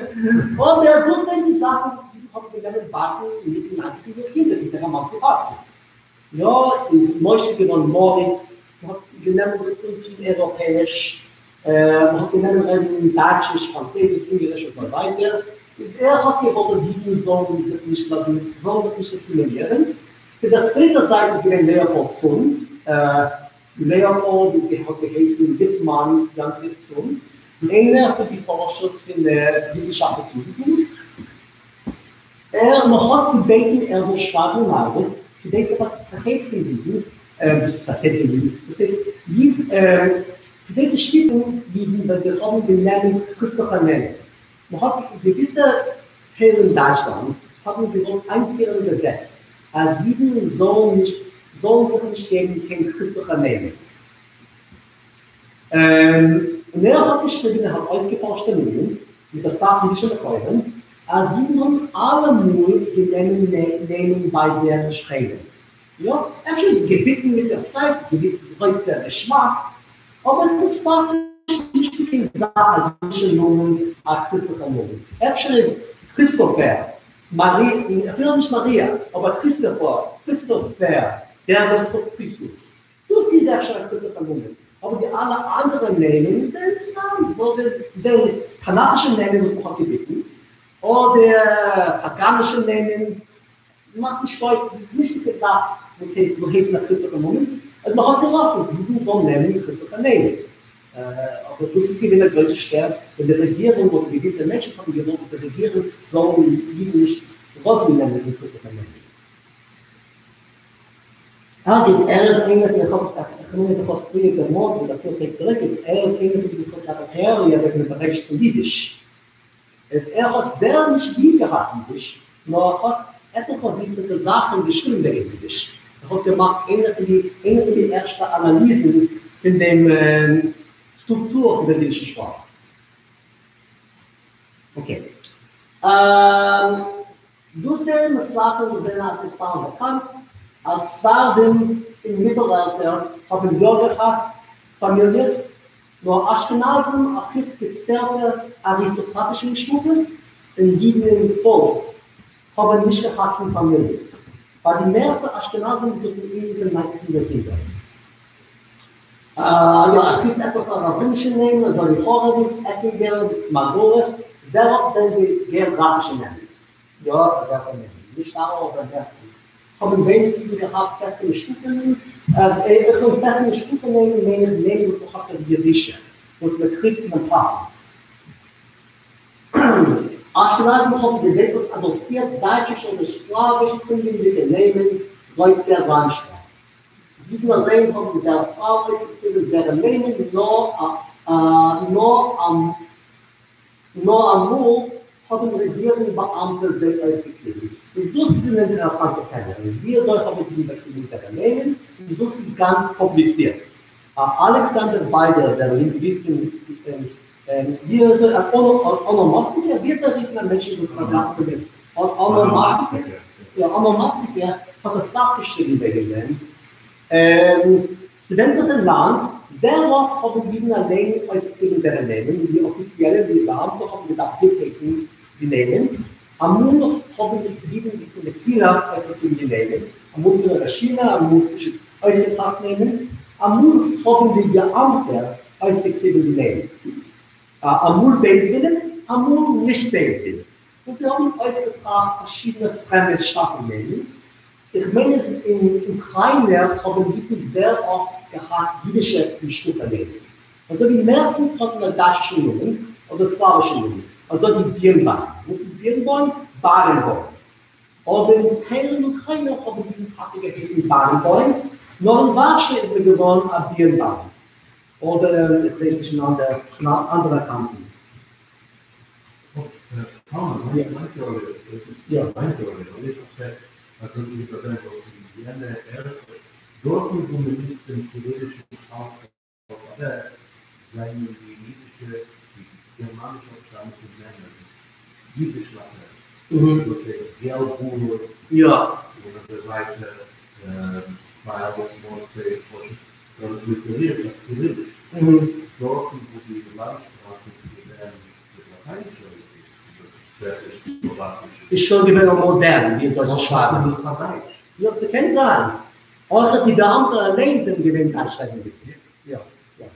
אבער דאס זענען די זאכן וואס אידן האבן גענומען בייטן אינמיטן ניינצנטן יארהונדערט מיט דער עמאנציפאציע. יא, איז משה געווארן מאריץ, מען האט גענומען זיך אנטון אייראפעאיש, מען האט גענומען רעדן דייטשיש, פראנצויזיש, אונגעריש און אזוי ווייטער, איז ער האט געוואלט אז אידן זאלן זיך נישט לאזן, זאלן זיך נישט אסימילירן. פון דער צווייטער זייט איז געווען לעאפאלד צונץ, לעאפאלד איז האט געהייסן ליפמאן יאנקל צונץ, איינער פון די פארשערס פון וויסנשאפט דעס יודנטומס, ער מען האט געבעטן ער זאל שרייבן אן ארבעט כדי צו פארטיידיגן אידן, וואס איז פארטיידיגן אידן? דאס הייסט כדי צו שטיצן אידן ווען זיי האבן גענומען קריסטליכע נעמען, מען האט געוויסע טיילן אין דייטשלאנד האט מען געוואלט איינפירן א געזעץ אז אידן זאלן נישט זאלן זיך נישט געבן קיין קריסטליכע נעמען, און ער האט געשריבן ער האט אויסגעפארשט דעם ענין מיט אסאך אידישע מקורים אז אידן האבן אלעמאל גענומען נעמען ביי זייערע שכנים, יא, אפשר איז געביטן מיט דער צייט, לויט דער געשמאק, אבער עס איז פאקטיש נישט קיין זאך א אידישע נאמען א קריסטליכע נאמען, אפשר איז קריסטאפער, מארי, אפילו נישט מאריא, אבער קריסטאפער, קריסטאפער, דער וואס טראגט קריסטוס, דאס איז אפשר א קריסטליכע נאמען, אבער די אלע אנדערע נעמען זענען סתם, זענען תנכישע נעמען וואס מען האט געביטן, אדער פאגאנישע נעמען. מאכט נישט אויס, עס איז נישט די זאך וואס הייסט וואס הייסט א קריסטליכע נאמען, אז מען האט געלאזט אז אידן זאלן נעמען קריסטליכע נעמען, אבער דאס איז געווען א גרויסע שטער ווען די רעגירונג אדער געוויסע מענטשן האבן געוואלט אז די רעגירונג זאלן אידן נישט לאזן נעמען קיין קריסטליכע נעמען. אגב, ער איז איינער פון, איך האב, איך מיין אז איך האב פריער דערמאנט מיט אפאר טעג צוריק, איז ער איז איינער פון די וואס האט געהאט א טעאריע וועגן דעם בראשית פון אידיש. איז ער האט זייער נישט ליב געהאט אידיש, נאר ער האט עטליכע וויכטיגע זאכן געשריבן וועגן אידיש, ער האט געמאכט איינע פון די איינע פון די ערשטע אנאליזן פון דעם סטרוקטור פון דער אידישע שפראך. אקעי. דאס זענען זאכן וואס זענען אייך מסתמא באקאנט, אז ספרדים אין מיטל-עלטער האבן יא געהאט פאמיליעס, נאר אשכנזים אחוץ געציילטע אריסטאקראטישע משפחות און אידן אין פאלק האבן נישט געהאט קיין פאמיליעס. ביי די מערסטע אשכנזים איז דאס אן ענין פון ניינצנטן יארהונדערט. יא, אחוץ עטליכע רבנישע נעמען אזוי ווי האראוויץ, עטינגער, מרגליות, זייער אפט זענען זיי געאגראפישע נעמען. יא, אזעלכע נעמען, נישט אלע אבער מערסטנס, האבן ווייניג אידן געהאט פעסטע משפחה נעמען, איך מיין פעסטע משפחה נעמען מיין איך נעמען וואס מען האט בירושה, וואס מען קריגט פונעם טאטן. אשכנזים האבן געווענליך אדאפטירט דייטשישע אדער סלאוויש קלינגענדיגע נעמען לויט דער לאנדשפראך. אידן אליין האבן בדרך כלל אויסגעקליבן זייערע נעמען נאר אמאל האבן רעגירונג באאמטע זיי אויסגעקליבן. איז דאס איז אן אינטערעסאנטע טעמע, איז ווי אזוי האבן אידן באקומען זייערע נעמען, און דאס איז גאנץ קאמפליצירט. אלעקסאנדער ביידער דער לינגוויסט און ווי אזוי אנאמאסטיקער, ווי אזוי רופט מען מענטשן וואס פארגאסן פון דעם אנאמאסטיקער, יא אנאמאסטיקער, האט אסאך געשריבן וועגן דעם. ס'ווענדט זיך אין לאנד, זייער אפט האבן אידן אליין אויסגעקליבן זייערע נעמען, די אפיציעלע, די באאמטע האבן געדארפט גוטהייסן די נעמען, אמאל האבן דאס אידן פון די קהילה אויסגעקליבן די נעמען, אמאל פון א רשימה, אמאל פשוט אויסגעטראכט נעמען, אמאל האבן די באאמטע אויסגעקליבן די נעמען, אמאל בייזוויליג, אמאל נישט בייזוויליג, און זיי האבן אויסגעטראכט פארשידענע סכעמעס שאפן נעמען. איך מיין אז אין אוקריינע האבן אידן זייער אפט געהאט אידישע משפחה נעמען, אזוי ווי מערסטנס האט מען א דייטשישן נאמען אדער סלאווישן נאמען, אזוי ווי בירנבוים, וואס איז בירנבוים? בארנבוים. אבער אין טייל אין אוקריינע האבן אידן טאקע געהייסן בארנבוים, נאר אין ווארשע איז מען געווארן א בירנבאום, אדער איך ווייס נישט אין אנדערע קאנטן. איז שוין געווען א מאדערן ווי אזוי צו שרייבן. יא, ס'קען זיין. אויך די באאמטע אליין זענען געווען דייטש רעדנדיג. יא, יא.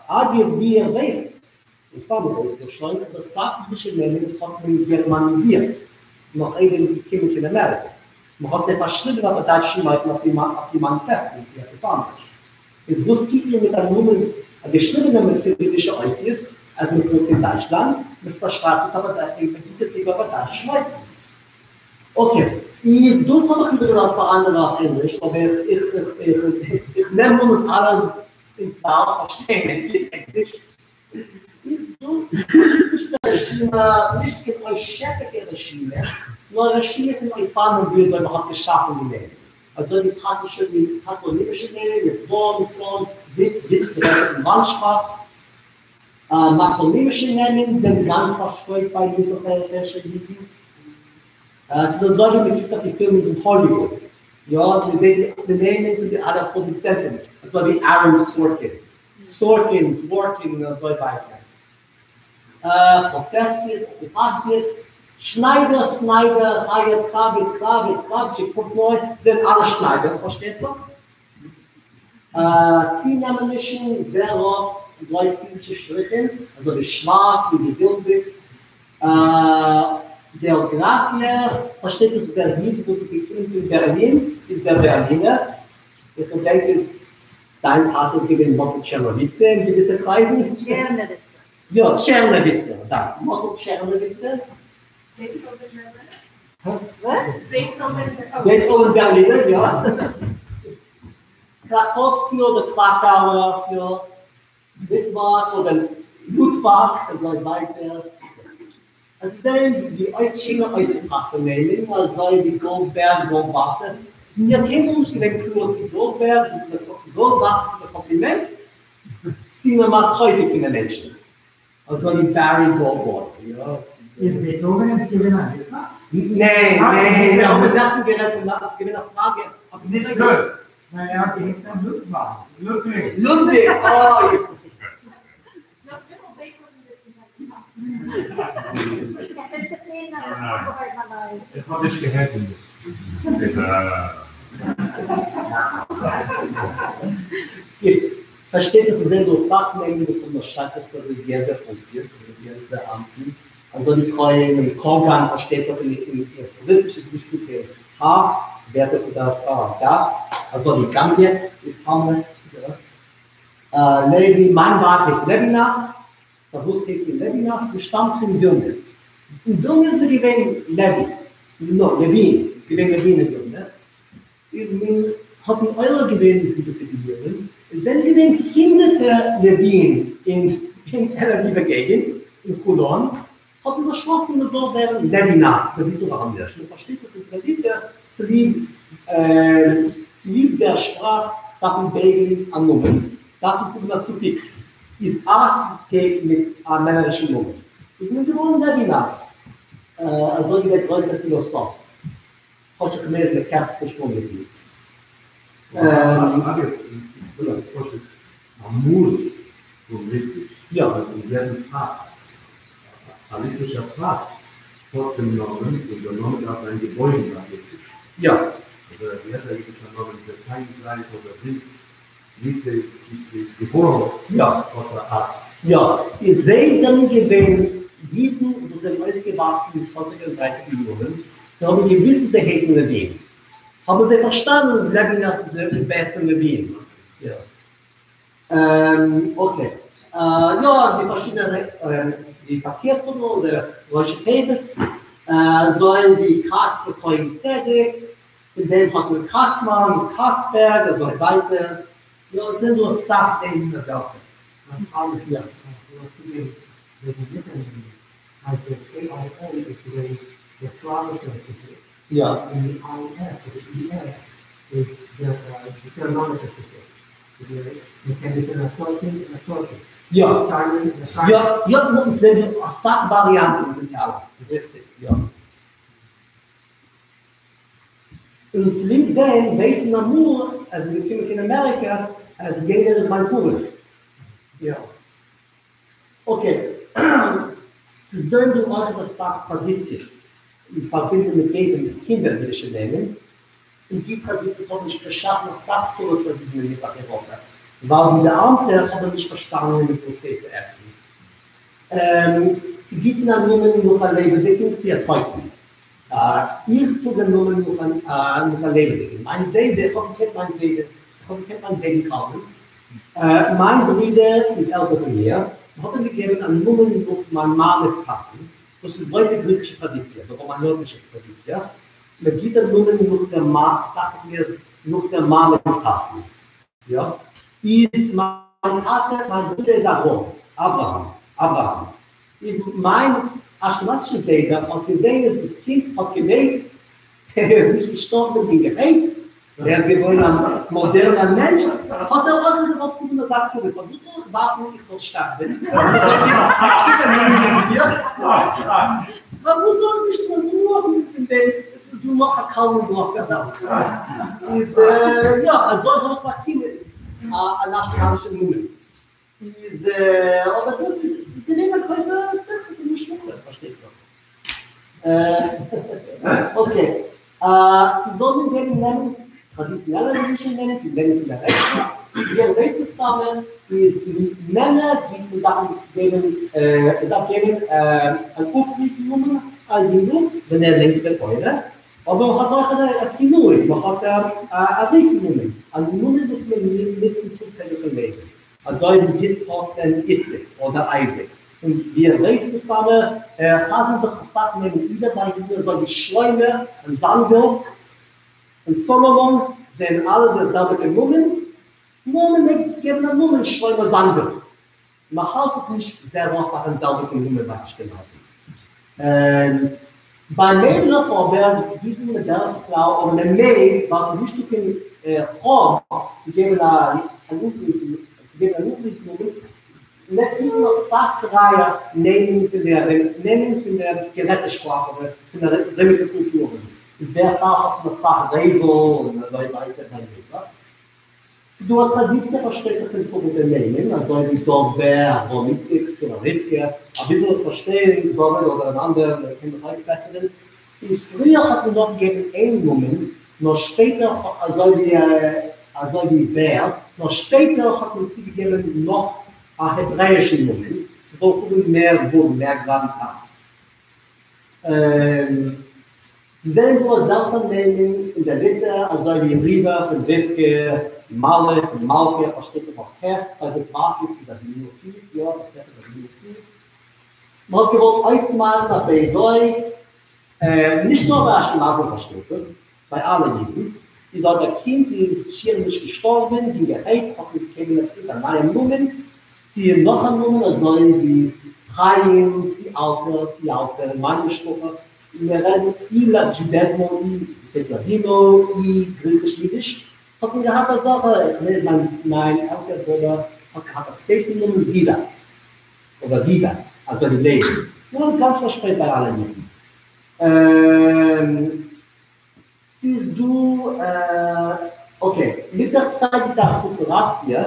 אגב, ווי איר ווייסט, מסתמא ווייסט איר שוין, אז אסאך אידישע נעמען האט מען גערמאניזירט נאך איידער מ'איז געקומען קיין אמעריקע. מ'האט זיי פארשריבן אויף א דייטשן אופן אויף די מאניפעסטן צו עפעס אנדערש. איז וואס טוט מען מיט א נאמען, א געשריבענעם מיט קירילישע אותיות, אז מען פארט אין דייטשלאנד, מען פארשרייבט עס אויף א דייטש, מען גיבט עס איבער אויף א דייטשישן אופן. אקעי, איז דאס האב איך איבערגעלאזט פאר אנדערע אויף ענגליש, אבער איך איך איך איך נעם אן אז אלע אין זאל פארשטייען גוט ענגליש. איז דא, דאס איז נישט קיין רשימה, נישט קיין אויסשעפעדיגע רשימה, נאר א רשימה פון אופנים ווי אזוי מען האט געשאפן די נעמען. אזוי ווי פאטישע ווי פאטראנימישע נעמען מיט זאהן, סאן, וויץ, וויץ, ס'ווענדט זיך אין לאנדשפראך. מאטראנימישע נעמען זענען גאנץ פארשפרייט ביי מזרח אייראפעאישע אידן. ס'איז אזוי ווי מ'קוקט אויף די פילמען פון האליוואוד, יא, מ'זעט די נעמען פון די אלע פראדוצענטן, אזוי ווי אהרן סארקין, סארקין, דווארקין און אזוי ווייטער. פראפעסיעס, אקופאציעס, שניידער, סניידער, חייט, קראוויץ, קראוויץ, קראווטשיק, פארטנוי, זענען אלע שניידערס פארשטייט זיך. צונעמענישן, זייער אפט לויט פיזישע שטריכן, אזוי ווי שווארץ און געדולדיג. געאגראפיע, פארשטייט זיך דער איד וואס איז געקומען פון בערלין איז דער בערלינער. איך געדענק אז דיין טאטע איז געווען מאטל טשערנאוויצער אין געוויסע קרייזן. טשערנאוויצער. יא, טשערנאוויצער, דאן מאטל טשערנאוויצער. וואס? בעטהאווען בערלינער, יא. קראקאווסקי אדער קראקאווער, יא. ליטוואק אדער לוטוואק, אזוי ווייטער. עס זענען די שיינע אויסגעטראכטע נעמען, אזוי ווי גאלדבערג, גאלדוואסער. ס'איז מיר קיינמאל נישט געווען קלאר צו גאלדבערג איז גאלדוואסער איז א קאמפלימענט, צי מען מאכט חוזק פון די מענטשן. אזוי ווי בערי גאלדוואטער, יא. איז בעטהאווען נישט געווען א ליטוואק? ניין, ניין, מיר האבן נעכטן גערעדט פון דעם, ס'איז געווען א פראגע אויף נישט גוט. ניין, ער האט געהייסן לודוואג. לודוויג. לודוויג, אוי. איך בין צופרידן אז איך האב אנגעהויבן אליין. איך האב נישט געהערט פון דיר. פארשטייט זיך ס'זענען דא אסאך נעמען וואס האבן א שייכות צו רעליגיעזע פונקציעס, רעליגיעזע אמטן, אזוי ווי כהן און קאגאן, פארשטייט זיך אין רוסיש איז נישטא קיין ה, ווערט עס מיט א א ג, אזוי ווי גאמלעט איז האמלעט, לוי, מיין ווייב הייסט לעווינאס, פארוואס הייסט מען לעווינאס? מען שטאמט פון ווילנע, אין ווילנע איז מען געווען לעווי, נא, לעווין, איז געווען לעווין אין ווילנע, איז מען האט מען עורר געווען אין די זיבעציגער יארן, עס זענען געווען הונדערטער לעווין אין אין תל אביב'ער געגענט, אין חולון, האט מען באשלאסן מען זאל ווערן לעווינאס, ס'איז אביסל אנדערש, מען פארשטייט זיך די תל אביב'ער צוליב צוליב זייער שפראך דארף מען בייגן א נאמען, דארף מען האבן א סופיקס, איז אס גייט מיט א מענערישן נאמען, איז מען געווארן לעווינאס, אזוי ווי דער גרויסער פילאסאף. כאטש איך מיין אז מען קעסט נישט אן מיט אים. אגב, דאס איז פשוט א מאס פון ליטוויש, יא. אז אין יעדן פאס, א ליטווישער פאס האט דעם נאמען און דער נאמען דארף זיין געבויגן אויף ליטוויש. יא. אזוי אז יעדער אידישער נאמען וועט קיין זייט אדער זינט ליטע איז געבוירן האט א אס. יא. איז זיי זענען געווען אידן וואס זענען אויסגעוואקסן אין צוואנציגער און דרייסיגער יארן, זיי האבן געוויסט אז זיי הייסן לעווין, האבן זיי פארשטאנען אז לעווינאס איז בעצם לעווין. יא. אקעי. יא, די פארשידענע די פארקירצונגען אדער ראשי תיבות, אזוי ווי כץ וכהן צדק, פון דעם האט מען קאצמאן און קאצבערג אזוי ווייטער. יא, עס זענען דא אסאך נעמען אזעלכע. יא. אז דער KIN איז געווען דער סלאווישער סופיקס, און די IS אדער ES איז דער גערמאנישער סופיקס. מען קען געפינען א סארטין און א סארטיס. יא. טשארלי און א טשארליס. יא, יא, עס זענען דא אסאך וואריאנטן פון די אלע. ריכטיג, יא. און צוליב דעם ווייסן אמאל אז מ'איז געקומען קיין אמעריקא אז יעדער איז מיין קרוב. יא. אקעי. ס'איז דא דא אויך אסאך טראדיציעס אין פארבינדונג מיט געבן קינדער אידישע נעמען, און די טראדיציעס האבן נישט געשאפן אסאך צרות פאר אידן אין מזרח אייראפע, ווייל די באאמטע האבן נישט פארשטאנען מיט וואס זיי צו עסן. צו גיבן א נאמען נאך א לעבעדיגן צו א טויטן. איך טראג א נאמען נאך א נאך א לעבעדיגן. מיין זיידע, איך האב געקענט מיין זיידע, איך האב געקענט מיין זיידן קלמן. מיין ברודער איז עלטער פון מיר, מען האט אים געגעבן א נאמען נאך מיין מאמע'ס טאטן, דאס איז לויט די גריכישע טראדיציע, די ראמאניאטישע טראדיציע, מען גיבט א נאמען נאך דער מא, דאכט זיך מיר אז נאך דער מאמע'ס טאטן, יא, איז מיין טאטע, מיין ברודער איז אברהם, אברהם, אברהם, איז מיין אשכנזישע זיידע האט געזען אז דאס קינד האט געלעבט, ער איז נישט געשטארבן יונגערהייט, ער איז געווארן א מאדערנער מענטש, האט ער אויך געוואלט האבן אזא כבוד, פארוואס זאל איך ווארטן איך זאל שטארבן, פארוואס זאל איך נישט הנאה האבן פון דעם, עס איז דא נאך א קלמן דא אויף דער וועלט, איז יא, אזוי האב איך באקומען אן אשכנזישע נאמען. איז אבער דאס איז ס'איז געווען א גרויסע סכסוך אין משפחה פארשטייט זיך. אקעי, צו זאל מען געבן נעמען טראדיציאנעלע אידישע נעמען צו נעמען פון דער רעכטע, ווי איר ווייסט מסתמא איז מענער גיט מען דארף געבן מען דארף געבן אן אויפרוף נאמען א יונגל ווען ער לערנט די תורה, אבער מען האט אויך א כינוי, מען האט א רוף נאמען, א נאמען וואס מען נוצט אין טאג טעגליכן לעבן. אזוי ווי יצחק און איציק אדער אייזיק, און ווי איר ווייסט מסתמא חזר'ן זיך אסאך נעמען איבער ביי אידן אזוי ווי שלמה און זאנוויל און סאלאמאן זענען אלע די זעלביגע נאמען, נאר מען מעג געבן א נאמען שלמה זאנוויל, מען האלט עס נישט זייער אפט פארן זעלביגן נאמען ביי אשכנזים. ביי מיידלעך אבער גיבט מען בדרך כלל אדער מען מעג ווייל ס'איז נישטא קיין חוב צו געבן א אן אויפרוף צו געבן אן אויפרוף נאמען, מען גיבט מען אסאך פרייער נעמען פון די נעמען פון דער גערעדטע שפראך אדער פון די ארומיגע קולטורן, איז דערפאר האט מען אסאך רייזל און אזוי ווייטער ביי מיידלעך. ס'דא א טראדיציע פארשטייט זיך פון כבוד'ע נעמען, אזוי ווי דוב בער, אברהם איציק, שרה רבקה, אביסל איך פארשטיי דוד אדער אן אנדערע מען קען מיך אויסבעסערן, איז פריער האט מען נאר געגעבן איין נאמען, נאר שפעטער אזוי ווי אזוי ווי בער, נאר שפעטער האט מען צוגעגעבן נאך א העברעאישן נאמען, ס'זאל האבן מער וואג, מער גראוויטאס. ס'זענען דא אזעלכע נעמען אין דער ליטע אזוי ווי ריווע פון רבקה, מלאך פון מלכה, פארשטייט זיך אויך קעכט, ביי די דוואקיס איז א דימינוטיוו, יא, עטצעטערע א דימינוטיוו. מען האט געוואלט אויסמיידן א בייז אויג, נישט נאר ביי אשכנזים פארשטייט זיך, ביי אלע אידן, איז אויב א קינד איז שיער נישט געשטארבן יונגערהייט האט מען געגעבן א קינד א נייעם נאמען, צו נאך א נאמען אזוי ווי חיים, צו אלטער, צו אלטער, אין מיין משפחה מיר רעדן אי דזשודעזמא אי וואס הייסט לאדינא אי גריכיש אידיש האט מען געהאט אזעלכע, איך ווייס מיין מיין עלטער ברודער האט געהאט א צווייטן נאמען ווידא אדער ווידא אזוי ווי לעבן, יא גאנץ פארשפרייט ביי אלע אידן. ס'איז דא, אקעי, מיט דער צייט מיט דער אקולטוראציע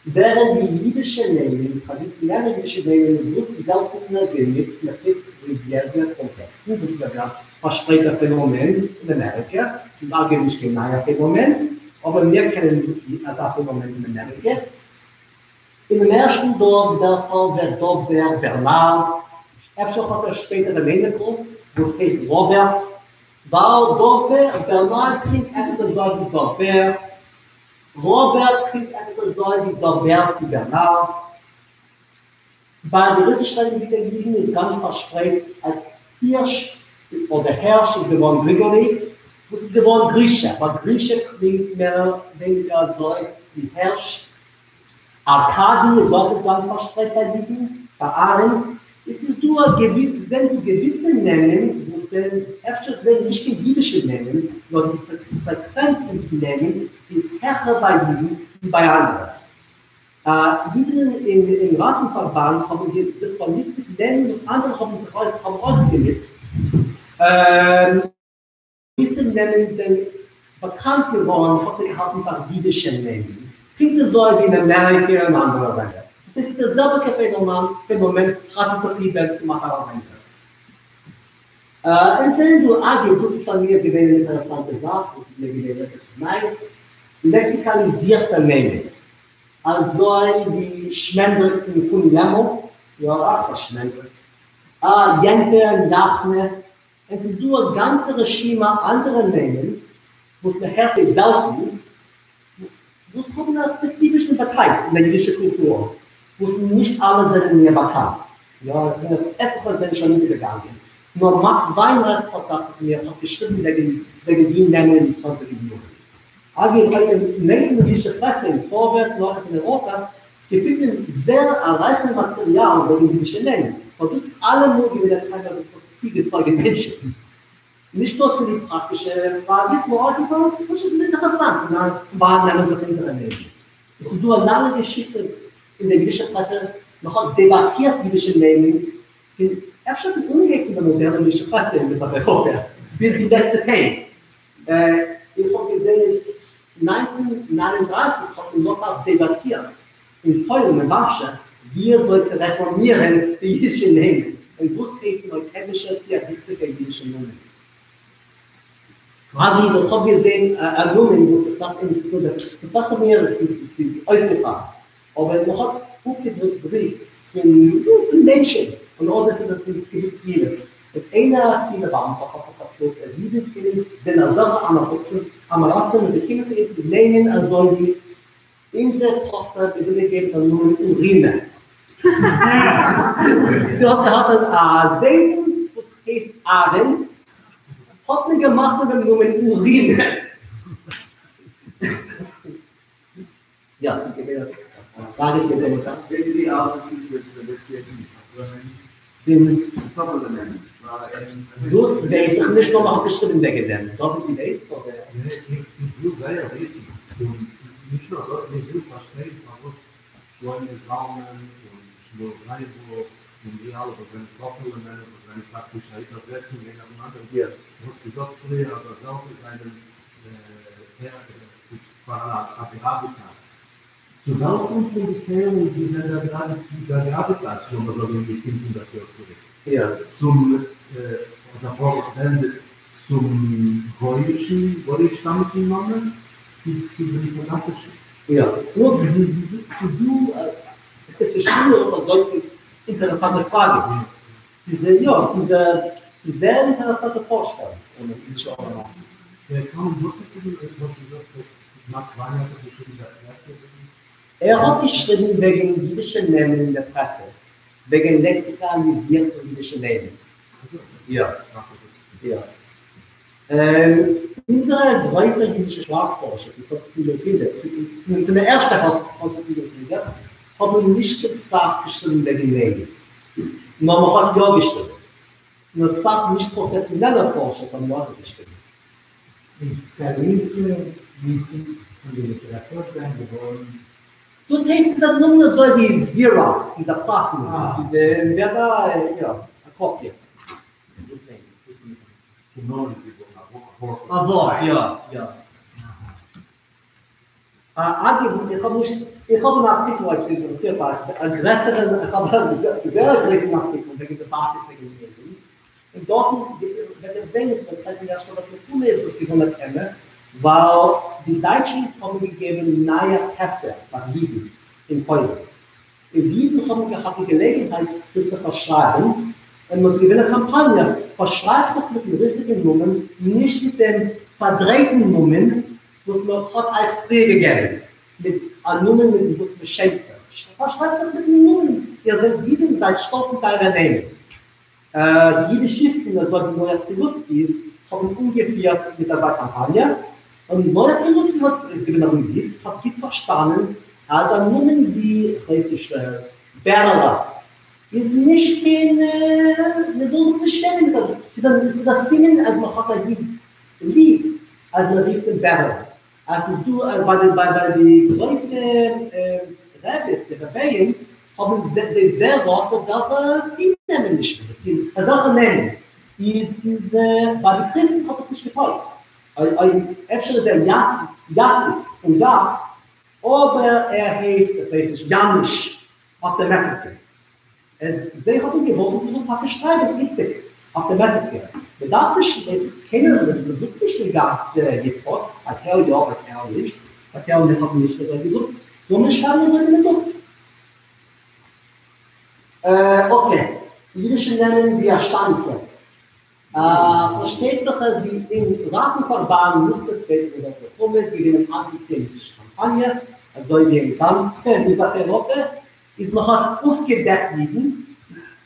ווערן די אידישע נעמען, טראדיציאנעלע אידישע נעמען, וואס זעלטענער גענוצט מחוץ רעליגיעזע קאנטעקסטן, וואס איז א גאנץ פארשפרייטער פענאמען אין אמעריקע, ס'איז אגב נישט קיין נייער פענאמען, אבער מיר קענען אזא פענאמען פון אמעריקע. אינעם ערשטן דור בדרך כלל ווערט דוב בער בערנארד, אפשר האט ער שפעטער אן אייניקל וואס הייסט ראבערט, ווייל דוב בער בערנארד קלינגט עפעס אזוי ווי דוב בער, ראבערט קלינגט עפעס אזוי ווי דוב בער צו בערנארד. ביי די רוסיש רעדנדיגע אידן איז גאנץ פארשפרייט אז הירש אדער הערש איז געווארן גריגארי, וואס איז געווארן גרישע, ווייל גרישע קלינגט מער ווייניגער אזוי ווי הערש. ארקאדי איז אויך גאנץ פארשפרייט ביי אידן, ביי אהרן. עס איז דא א געוויס זענען דא געוויסע נעמען וואס זענען אפשר זענען נישט קיין אידישע נעמען, נאר די פרעקווענץ אין די נעמען איז העכער ביי אידן ווי ביי אנדערע. אידן אין ראטן-פארבאנד האבן זיך באנוצט מיט נעמען וואס אנדערע האבן זיך האבן אויך גענוצט. געוויסע נעמען זענען באקאנט געווארן האט זיך געהאלטן פאר אידישע נעמען, פונקט אזוי ווי אין אמעריקע און אנדערע לענדער. דאס הייסט דער זעלביגער פענאמען פענאמען חזר'ט זיך איבער כמעט אלע לענדער. און זענען דא, אגב, דאס איז פאר מיר געווען אן אינטערעסאנטע זאך, דאס איז מיר געווען עפעס נייעס, לעקסיקאליזירטע נעמען, אזוי ווי שמענדריק פון קוני לעמל, יא, אך ס'א שמענדריק, אה, יענטע און יאכנע, און ס'איז דא א גאנצע רשימה אנדערע נעמען וואס מען הערט זיי זעלטן, וואס האבן א ספעציפישן באטייט אין דער אידישער קולטור, וואס נישט אלע זענען מיר באקאנט. יא, איך מיין אז עטליכע זענען שוין אונטערגעגאנגען, נאר מאקס וויינרייך האט דאכט זיך מיר האט געשריבן וועגן וועגן די נעמען אין די צוואנציגער יארן. אגב, אויב מען ליינט אין די אידישע פרעסע אין פארווערטס און אויך אין אירופה, געפינט מען זעהר א רייכן מאטעריאל וועגן אידישע נעמען, ווייל דאס איז אלעמאל געווען א טעמע וואס האט צוגעצויגן מענטשן, נישט נאר צוליב פראקטישע פראגעס, נאר אויך ווייל עס פשוט איז אינטערעסאנט און וואו נעמען זיך אונזערע נעמען. עס איז דא א לאנגע געשיכטע אין דער אידישער פרעסע, מען האט דעבאטירט אידישע נעמען פון אפשר פון אנהייב פון דער מאדערנער אידישער פרעסע אין מזרח אייראפע ביז די לעצטע טעג. איך האב געזען אז 1939 האט מען נאך אלץ דעבאטירט אין פוילן אין ווארשע ווי אזוי צו רעפארמירן די אידישע נעמען און וואס הייסט אן אויטענטישער צי א ריכטיגער אידישער נאמען. אגב, איך האב געזען א נאמען וואס איך דארף אים סעקונדע, וואס דאכט זיך מיר עס איז אויסגעטראכט, אבער מען האט אפגעדרוקט בריוו פון מענטשן און אדער פון געוויסע קהילות, איז איינער א קהילה באאמטער האט זיך באקלאגט אז אידן קהילים זענען אזעלכע עם הארצים עם הארצים און זיי קומען צו אונז מיט נעמען אזוי ווי אונזער טאכטער מיר ווילן געבן א נאמען אורינה. זי האט געהאט א זיידן וואס הייסט אהרן, האט מען געמאכט מיט דעם נאמען אורינה. יא, ס'איז געווען א פראגע צו קאמענטאר. ווער איז די אלטע פיגור פון די פון דאס ווייס איך נישט נאר מ'האט געשריבן וועגן דעם. דוד דו ווייסט אדער? איך וויל זייער וויסן, און נישט נאר דאס, איך וויל פארשטיין פארוואס שלמה זלמן און שמואל זיינוול און די אלע וואס זענען טאפעלע נעמען וואס זענען פאקטיש א איבערזעצונג איינער פון אנדערן, דו האסט געזאגט פריער אז אזעלכע זענען ס'איז פאראן א גראוויטאס. צו וועלכן פון די טיילן איז געווען דער גראוויטאס, לאמיר זאגן אין די 500 יאר צוריק? צום, אדער ווענדעט צום גוי'אישן, גוי'איש-שטאמיגן נאמען, צי צו דעם תנכ'ישן? יא, נו, ס'איז דא, עס איז שווער אויף אזויפיל אינטערעסאנטע פראגעס. ס'איז יא, ס'איז א זייער אינטערעסאנטע פארשטעלונג און אידישע ארעם. קלמן, וואס איז די וואס איז דאס וואס מאקס וויינרייך האט געשריבן אין דער פרעסע וועגן? ער האט געשריבן וועגן אידישע נעמען אין דער פרעסע, וועגן לעקסיקאליזירטע אידישע נעמען. יא. יא. אונזערע גרויסע אידישע שפראך-פארשערס פון סוף פון יארהונדערט, פון דער ערשטער העלפט פון צוואנציגסטן יארהונדערט, האבן נישט קיין סך געשריבן וועגן נעמען. נאר מען האט יא געשריבן. און אסאך נישט פראפעסיאנעלע פארשערס האבן יא אזוי געשריבן. איז קאלירטע ניסים פון די ליטעראטור זיין געווארן. דאס הייסט ס'איז א נאמען אזוי ווי זיראקס, ס'איז א פלאטן, ס'איז ווערט א יא א קאפיע. פון נאר איז געווארן א וואך. א ווארט, יא, יא. אגב, איך האב נישט, איך האב אן ארטיקל אויב ס'אינטערעסירט אייך, א גרעסערן, איך האב א זייער א גרויסן ארטיקל וועגן דעבאטעס וועגן נעמען, און דארטן וועט איר זען אז אין דער צייט פון דער ערשטער וועלט מלחמה איז דאס געווארן א טעמע, ווייל די דייטשן האבן געגעבן נייע פעסער פאר אידן אין פוילן, איז אידן האבן געהאט די געלעגנהייט זיך צו פארשרייבן, און עס איז געווען א קאמפאניע, פארשרייבט זיך מיטן ריכטיגן נאמען, נישט מיט דעם פארדרייטן נאמען וואס מען האט אייך פריער געגעבן, מיט א נאמען מיט וואס מען שעמט זיך, פארשרייבט זיך מיטן נאמען, איר זענט אידן, זייט שטאלץ מיט אייערע נעמען. די יידישיסטן אזוי ווי נח פרילוצקי האבן אנגעפירט מיט אזא קאמפאניע, און נח פרילוצקי האט איז געווען א לינגוויסט, האט גוט פארשטאנען אז א נאמען ווי, כ'ווייס נישט, בערעלע איז נישט קיין, מען זאל זיך נישט שעמען מיט אזא, ס'איז א סימן אז מען האט א איד ליב אז מען רופט אים בערעלע. אז ס'איז דא ביי די ביי די גרויסע רעביס די רביים האבן זיי זייער אפט אזעלכע צונעמענישן אזעלכע נעמען איז ס'איז ביי די קריסטן האט עס נישט געטויגט אפשר איז ער יאציק אין גאס אבער ער הייסט איך ווייס נישט יאנוש אויף די מעטריקע. עס זיי האבן געוואלט אז מ'זאל טאקע שרייבן איציק אויף די מעטריקע, מ'דארף נישט קיינער מ'זאגט נישט אין גאס יצחק, ביי טייל יא ביי טייל נישט, ביי טייל האט מען נישט אזוי געזאגט, זאל מען שרייבן אזוי ווי מ'זאגט. אקעי, אידישע נעמען ווי א שאנצע. פארשטייט זיך אז די אין ראטן פארבאנד נאך דער צווייטער וועלט מלחמה איז געווען אן אנטי ציוניסטישע קאמפאניע, אזוי ווי אין גאנץ מזרח אייראפע, איז מען האט אויפגעדעקט אידן,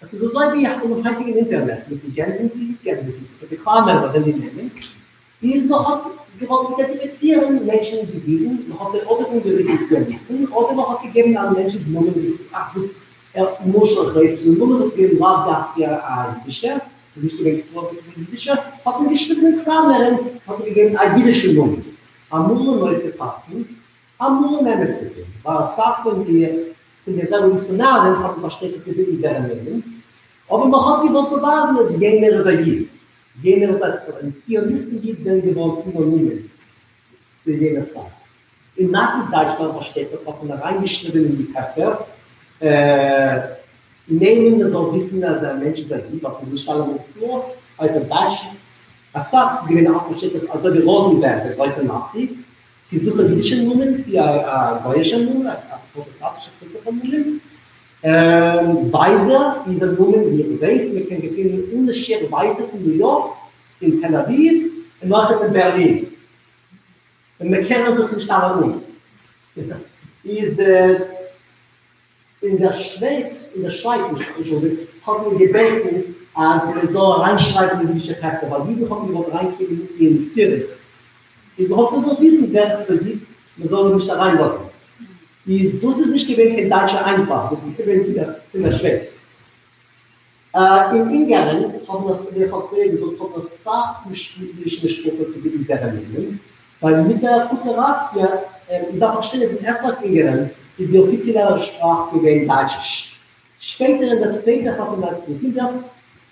עס איז אזוי ווי אינעם היינטיגן אינטערנעט מיט די גענזן פיס, מיט די קלאמערן ארום די נעמען, איז מען האט געוואלט אידענטיפיצירן מענטשן ווי אידן, מען האט זיי אדער אנגערופן ציוניסטן, אדער מען האט געגעבן א מענטש'ס נאמען ווי אך וואס ער למשל איך ווייס נישט, די נאמען וואס איז געווען לאו דווקא א אידישער, ס'איז נישט געווען קלאר וואס איז א אידישער, האט מען געשריבן אין קלאמערן, האט מען געגעבן א אידישן נאמען, אמאל אן אויסגעטראכטן, אמאל אן אמת'דיגן, ווייל אסאך פון די פון די רעוואלוציאנארן האבן פארשטייט זיך געביטן זייערע נעמען, אבער מען האט געוואלט באווייזן אז יענער איז א איד, יענער איז א און ציוניסט און איד זענען געווארן סינאנימען צו יענער צייט. אין נאצי דייטשלאנד פארשטייט זיך האט מען אריינגעשריבען אין די פעסער נעמען מען זאל וויסן אז א מענטש איז א איד ווייל ס'איז נישט אלעמאל קלאר אויף דעם דייטש אסאך ס'איז געווען א פארשטייט זיך אזוי ווי ראזענבערג דער גרויסער נאצי צו איז דאס א אידישער נאמען צו א גויאישער נאמען א פראטעסטאנטישער קריסטליכער נאמען. ווייזער איז א נאמען ווי איך ווייס מען קען געפינען אן א שיעור ווייזערס אין ניו יארק, אין תל אביב, און אויכעט אין בערלין. און מען קערן זיך נישט אלע אום. איז אין דער שווייץ, אין דער שווייץ אנטשולדיגט, האט מען געבעטן אז מען זאל אריינשרייבן אידישע פעסער ווייל אידן האבן געוואלט אריינקומען אין ציריך, איז מען האט געוואלט וויסן ווער עס איז א איד, מען זאל אים נישט אריינלאזן. איז דאס איז נישט געווען קיין דייטשע איינפאל, דאס איז געווען פון דער שווייץ. אין אונגארן האבן עס, ווי איך האב פריער געזאגט, האבן אסאך אידישע משפחות געביטן זייערע נעמען, ווייל מיט דער אקולטוראציע, מען דארף פארשטיין אז אין עסטרייך-אונגארן איז די אפיציעלע שפראך געווען דייטשיש. שפעטער אין דער צווייטער העלפט פון ניינצנטן יארהונדערט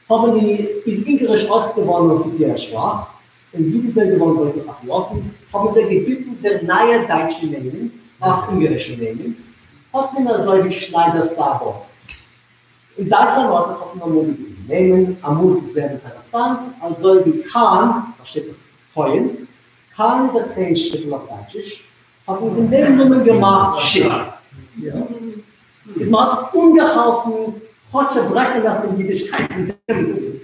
האבן די איז אונגאריש אויך געווארן אן אפיציעלע שפראך, און אידן זענען געווארן גרויסע פאטריאטן, האבן זיי געביטן זייער נייע דייטשע נעמען אויף אונגארישע נעמען, האט מען אזוי ווי שניידער סאבא. אין דייטשלאנד אויך האט מען אמאל געביטן נעמען, אמאל איז עס זייער אינטערעסאנט, אזוי ווי קאהן, פארשטייט זיך כהן, קאהן איז א קליין שיפל אויף דייטשיש, האט מען פון דעם נאמען געמאכט שיף. איז מען האט אנגעהאלטן כאטש א ברעקעלע פון אידישקייט אין דעם נאמען.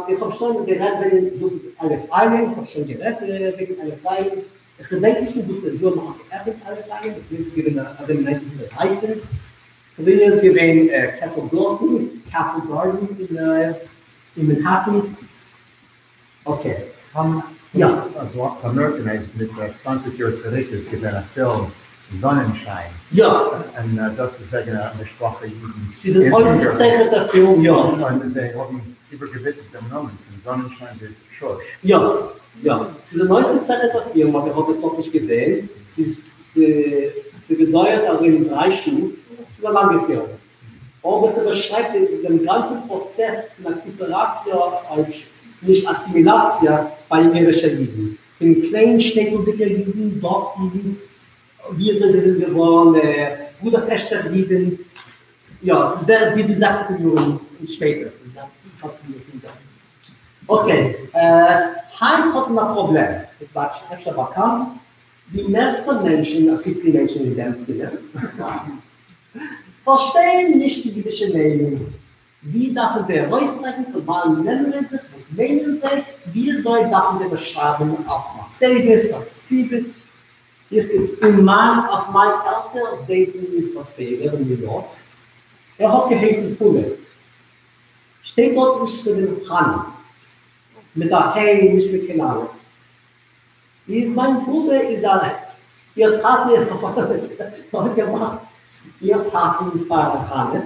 איך האב שוין גערעדט וועגן דאס איז עליס איילענד, איך האב שוין גערעדט וועגן עליס איילענד, איך געדענק נישט אין וואסער יאר מען האט געעפענט עליס איילענד, איך מיין ס'איז געווען ארום 1913, פריער איז געווען קעסל גארטן, Castle Garden, אין מאנהעטן, אקעי. יא. באמערקן אז מיט 20 יאר צוריק איז געווען א פילם זאנענשיין. יא. און דאס איז וועגן א משפחה אידן. ס'איז אן אויסגעצייכענטער פילם, יא. און זיי האבן איבערגעביטן דעם נאמען פון זאנענשיין ביז שוש. יא, יא. ס'איז אן אויסגעצייכענטער פילם, אבער איך האב עס נאכנישט געזען. ס'איז, ס'געדויערט ארום דריי שעה. ס'איז א לאנגע פילם. אבער ס'באשרייבט דעם גאנצן פראצעס פון אקולטוראציע אויף. נישט אסימילאציע ביי אונגארישע אידן, פון קליין שטעטלדיגע אידן, דארפס אידן, ווי אזוי זיי זענען געווארן בודאפעשטער אידן, יא, ס'איז זייער ביז די זעכציגער יארן און שפעטער. אקעי, היינט האט מען א פראבלעם, עס איז אפשר באקאנט, די מערסטע מענטשן, אחוץ די מענטשן אין דעם צימער, פארשטייען נישט די אידישע נעמען, ווי דארפן זיי ארויספרעגן פון וואנען נעמען זיי זיך, וואס מיינען זיי, וויאזוי דארפן זיי דאס שרייבן אויף מצבות, אויף כתובות, איך אין מיין אויף מיין עלטער זיידנ'ס מצבה אין ניו יארק, ער האט געהייסן חנא, שטייט דארט געשריבן חנה, מיט א ה' נישט מיט קיין אלף, איז מיין באבע איז א איר טאטע האט געמאכט איר טאטן פאר א חנה,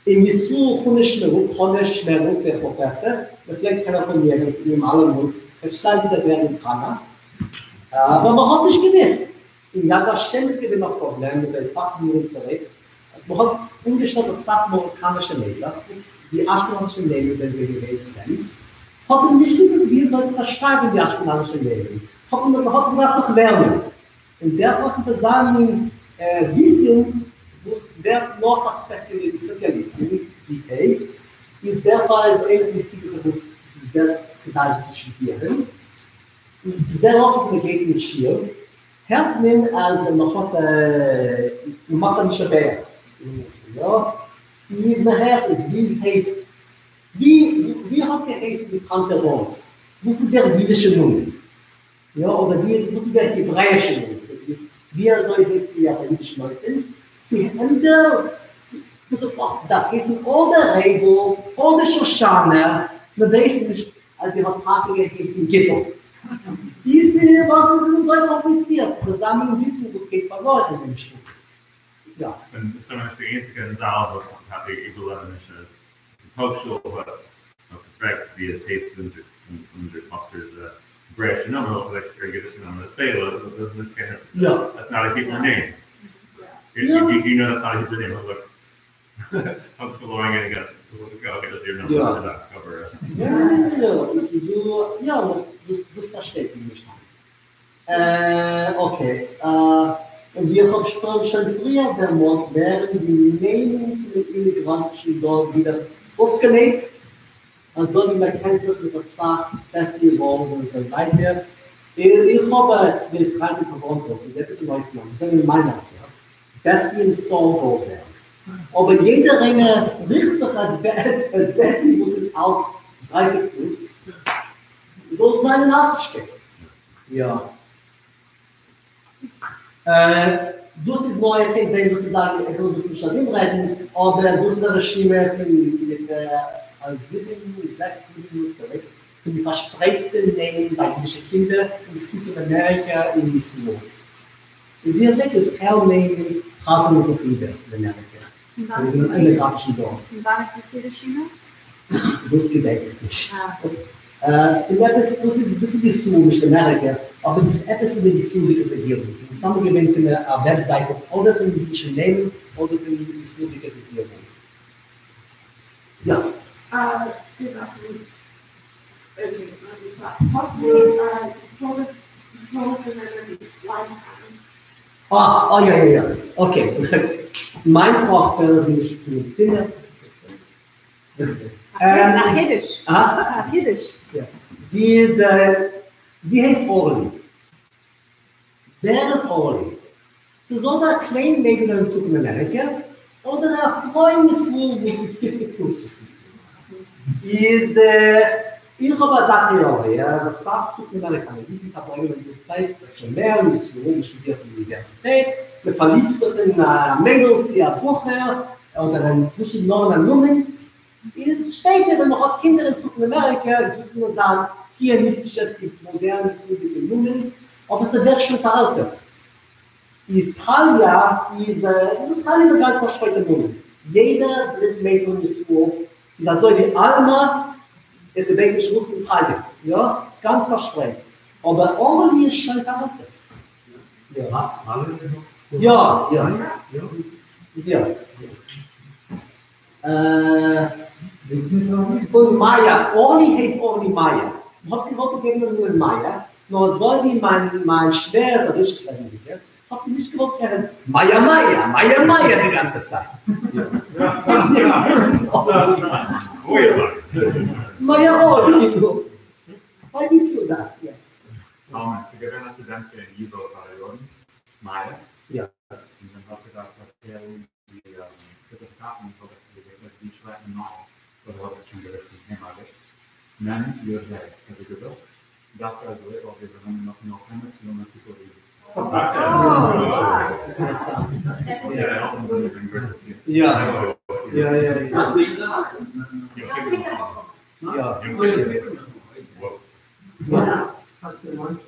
אין ישראל חנא שמערוק, חנה שמערוק דער פראפעסער, מען פלעגט טעלעפאנירן צו אים אלעמאל, אפשר ווידער ווערן חנה, אבער מען האט נישט געוויסט, אין יד ושם איז געווען א פראבלעם מיט אסאך יארן צוריק, אז מען האט אנגעשטעלט אסאך מאראקאנישע מיידלעך וואס די אשכנזישע נעמען זענען זיי געווען פרעמד, האט מען נישט געוואוסט ווי אזוי צו פארשרייבן די אשכנזישע נעמען, האט מען האט מען געדארפט זיך לערנען, און דערפאר איז אזא מין וויסן וואס ווערט נאר פאר ספעציאליסטן די טעג, איז דערפאר איז איינע פון די סיבות פארוואס עס איז זייער כדאי צו שטודירן, זייער אפט אז מען גייט אין שיעור הערט מען אז מען האט מען מאכט א מי שברך למשל יא, איז מען הערט איז ווי הייסט ווי ווי האט געהייסן די טאנטע ראס וואס איז איר אידישע נאמען יא אדער ווי איז וואס איז איר העברעאישע נאמען ווי אזוי הייסט זי אויף א אידישן אופן צו ענדערט וואס עס דארף הייסן אדער רייזל אדער שושנה מען ווייסט נישט אז זי האט טאקע געהייסן גיטל. איז וואס איז עס אזוי קאמפליצירט? ס'איז אזא מין וויסן וואס גייט פארלוירן אין די משפחות. יא. און ס'איז נישט די איינציגע אין זאל וואס האט די איבערלעבעניש אז די טאג שול האט געפרעגט ווי עס הייסט אונזער טאכטער'ס העברעאישע נאמען האט געזאגט איר אידישע נאמען איז ביילא, דאס איז קיין דעטס נאט א היברו נעים. יו נאו דעטס נאט א היברו נעים. יא, דאס איז דא, יא, דאס פארשטייט מען נישט היינט. אקעי, און ווי איך האב שוין פריער דערמאנט ווערן די נעמען פון דעם אימיגראנטישן דור ווידער אויפגעלעבט, אזוי ווי מען קען זיך מיט אסאך בעסי ראוז און אזוי ווייטער. איך האב צוויי פריינט אין טאראנטא, ס'איז עפעס אן אויסנאם, זיי זענען מיין עלטער, בעסי און סאול גאלדבערג. אבער יעדער איינער ריכט זיך אז בעסי וואס איז אלט דרייסיג פלוס זאל זיין אן אלטישקע. יא. דאס איז נאר איר קענט זעהן דאס איז א איך וויל דאס נישט ארום רעדן אבער דאס איז א רשימה פון מיט א זיבן זעקס זיבן יאר צוריק פון די פארשפרייטסטע נעמען ביי אידישע קינדער אין צפון אמעריקא און ישראל. איז ווי איר זעט איז טייל נעמען חזר'ן זיך איבער אין אמעריקע פון דעם אימיגראנטישן דור. פון וואנעט איז די רשימה? דאס געדענק איך נישט. פון עפעס, דאס איז דאס איז ישראל נישט אמעריקע, אבער עס איז עפעס פון די ישראל'דיגע רעגירונג, ס'איז מסתמא געווען פון א וועבזייטל אדער פון אידישע נעמען אדער פון די ישראל'דיגע רעגירונג. יא. אה, אה יא יא יא, אקעי, מיין טאכטער איז נישט אין צימער. א חידוש, א חידוש. זי איז, זי הייסט אורלי. ווער איז אורלי? ס'איז אדער א קליין מיידל אין צפון אמעריקע, אדער א פרוי אין ישראל וואס איז פופציג פלוס. איז איך האב אזא טעאריע אז אסאך צפון אמעריקאנער אידן פארברענגען א גוט צייט אפשר מער אין ישראל, מען שטודירט אין אוניווערסיטעט, מען פארליבט זיך אין א מיידל צי א בחור, אדער אין פשוט נאר אין א נאמען, איז שפעטער ווען מען האט קינדער אין צפון אמעריקע גיבט מען אזא ציוניסטישע צי מאדערן ישראל'דיגע נאמען, אבער ס'ווערט שוין פארעלטערט. איז טליה איז טליה איז א גאנץ פארשפרייטע נאמען, יעדער דריט מיידל אין ישראל, ס'איז אזוי ווי עלמא, איך געדענק נישט וואס און טליה, יא, גאנץ פארשפרייט, אבער אורלי איז שוין פארעלטערט. יא יא יא. און מאיא, אורלי הייסט אורלי מאיא. מען האט געוואלט געבן דעם נאמען מאיא, נאר אזוי ווי מיין מיין שווער איז א ריכטיג רעדנדיגער, האט מען נישט געוואלט הערן מאיא מאיא, מאיא מאיא די גאנצע צייט. מאיא אורלי, נו. ווייסט דו דאס, יא. ס'איז געווען א סטודענטקע אין ייוואו פאראיארן, מאיא. יא. און ווען מ'האט געדארפט פארטיילן די צערטיפיקאטן האב איך געזען ווי שרייבט מען נאר, אדער האב איך שוין געוואוסט פון תימה'דיש, מ' י' ה' האט זי געזאגט, דווקא אזוי ווייל זיי זענען נאך מלחמת יום הכיפורים. יא. יא יא יא. יא. האסט דערמאנט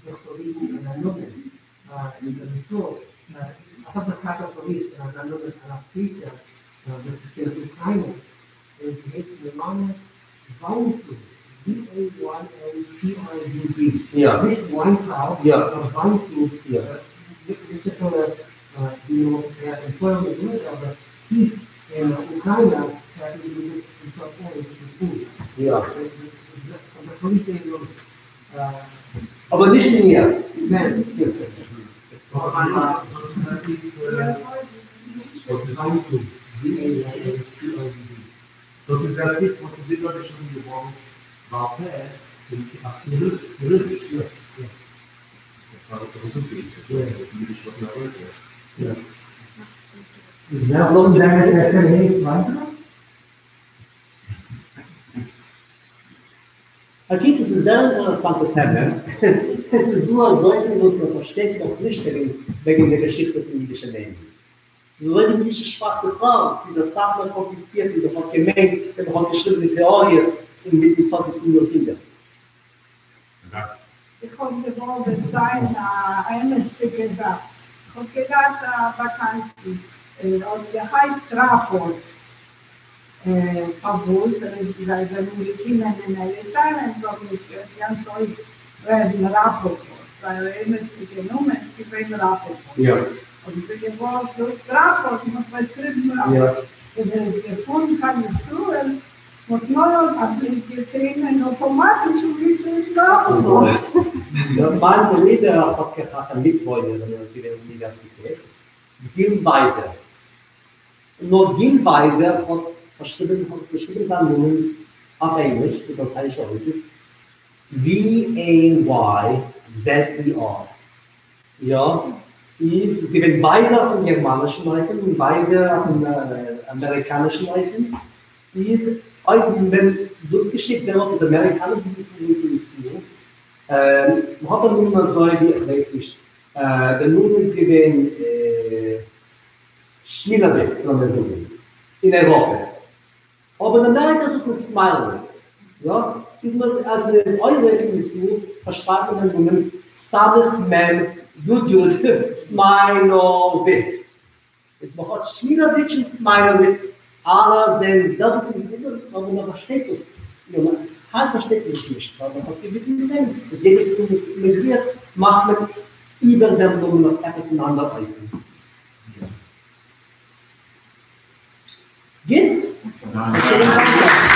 זיך פארליבן אין א נאמען, אין ישראל, איך האב זיך טאקע פארליבט אין אזא נאמען אן אקטריסע וואס איז פון אוקריינע, און זי הייסט מילאנע וויינטרוב, V-A-Y-N-T-R-U-B, נישט וויינטראוב, נאר וויינטרוב, נישט אפילו ווי מען וואלט עס געהערט אין פוילן און ליטע, אבער טיף אין אוקריינע הערט מען די מוזיק פון סארט אויס מיט או. יא. איך האב זיך פארליבט אין דעם נאמען. אבער נישט אין איר. ניין. דאס איז דער טיפ וואס איז איבערגעשריבן געווארן בעל פה אין אויף קיריליש. יא. דערפאר האט זיך עס אפגעהיטן, אידיש האט מען ארויס. יא. ווער פון דיינע עלטערן הייסט וויינטראוב? הקיצור, ס'איז זייער אינטערעסאנטע טעמע, עס איז דא אזויפיל וואס מען פארשטייט נאך נישט וועגן וועגן די געשיכטע פון אידישע נעמען. ס'איז אזוי ווי די אידישע שפראך בכלל, ס'איז אסאך מער קאמפליצירט ווי מען האט געמיינט ווען מען האט געשריבן די טעאריעס אינמיטן צוואנציגסטן יארהונדערט. איך האב געוואלט דערציילן א אמת'דיגע זאך, איך האב געהאט א באקאנטן, ער האט געהייסט ראפארט, פארוואס? ער איז זיי זענען געקומען אין עליס איילענד, זיי האבן נישט געקענט אויסרעדן ראפאפארט, זייער אמת'דיגע נאמען איז געווען ראפאפארט, האבן זיי געוואלט זאגט ראפארט, מען האט פארשריבן ראפארט, ווען ער איז געפארן קיין ישראל האט נאר א בליק געטון און אויטאמאטיש אנגעשריבן ראפאפארט. מיין ברודער האט געהאט א מיטוואוינער ווען ער איז געווען אין אוניווערסיטעט, גיל ווייזער. נאר גיל ווייזער האט פארשריבן האט געשריבן זיין נאמען אויף ענגליש מיט לאטיינישע אותיות, VAYZER. יא, איז איז געווען ווייזער אויפן גערמאנישן אופן און ווייזער אויפן אמעריקאנישן אופן, איז אויב מען דאס געשיקט זעהן אויף איז אמעריקאנער יידן פון ישראל, מען האט א נאמען אזוי ווי איך ווייס נישט, דער נאמען איז געווען שמילאוויץ לאמיר זאגן אין אייראפע, אבער אין אמעריקא זאגט מען סמיילוויץ, יא? איז מען אז מען איז עולה קיין ישראל פארשרייבט מען דעם נאמען סמך מם יוד יוד סמיילאוויץ, איז מען האט שמילאוויטש און סמיילאוויץ אלע זענען זעלביגע נאמען אבער מען פארשטייט דאס יא היינט פארשטייט מען עס נישט ווייל מען האט געוויינט מיט דעם אז יעדעס מאל מען אימיגרירט מאכט מען איבער דעם נאמען אויף עפעס אן אנדער אופן. גוט? א שענעם נאכמיטאג.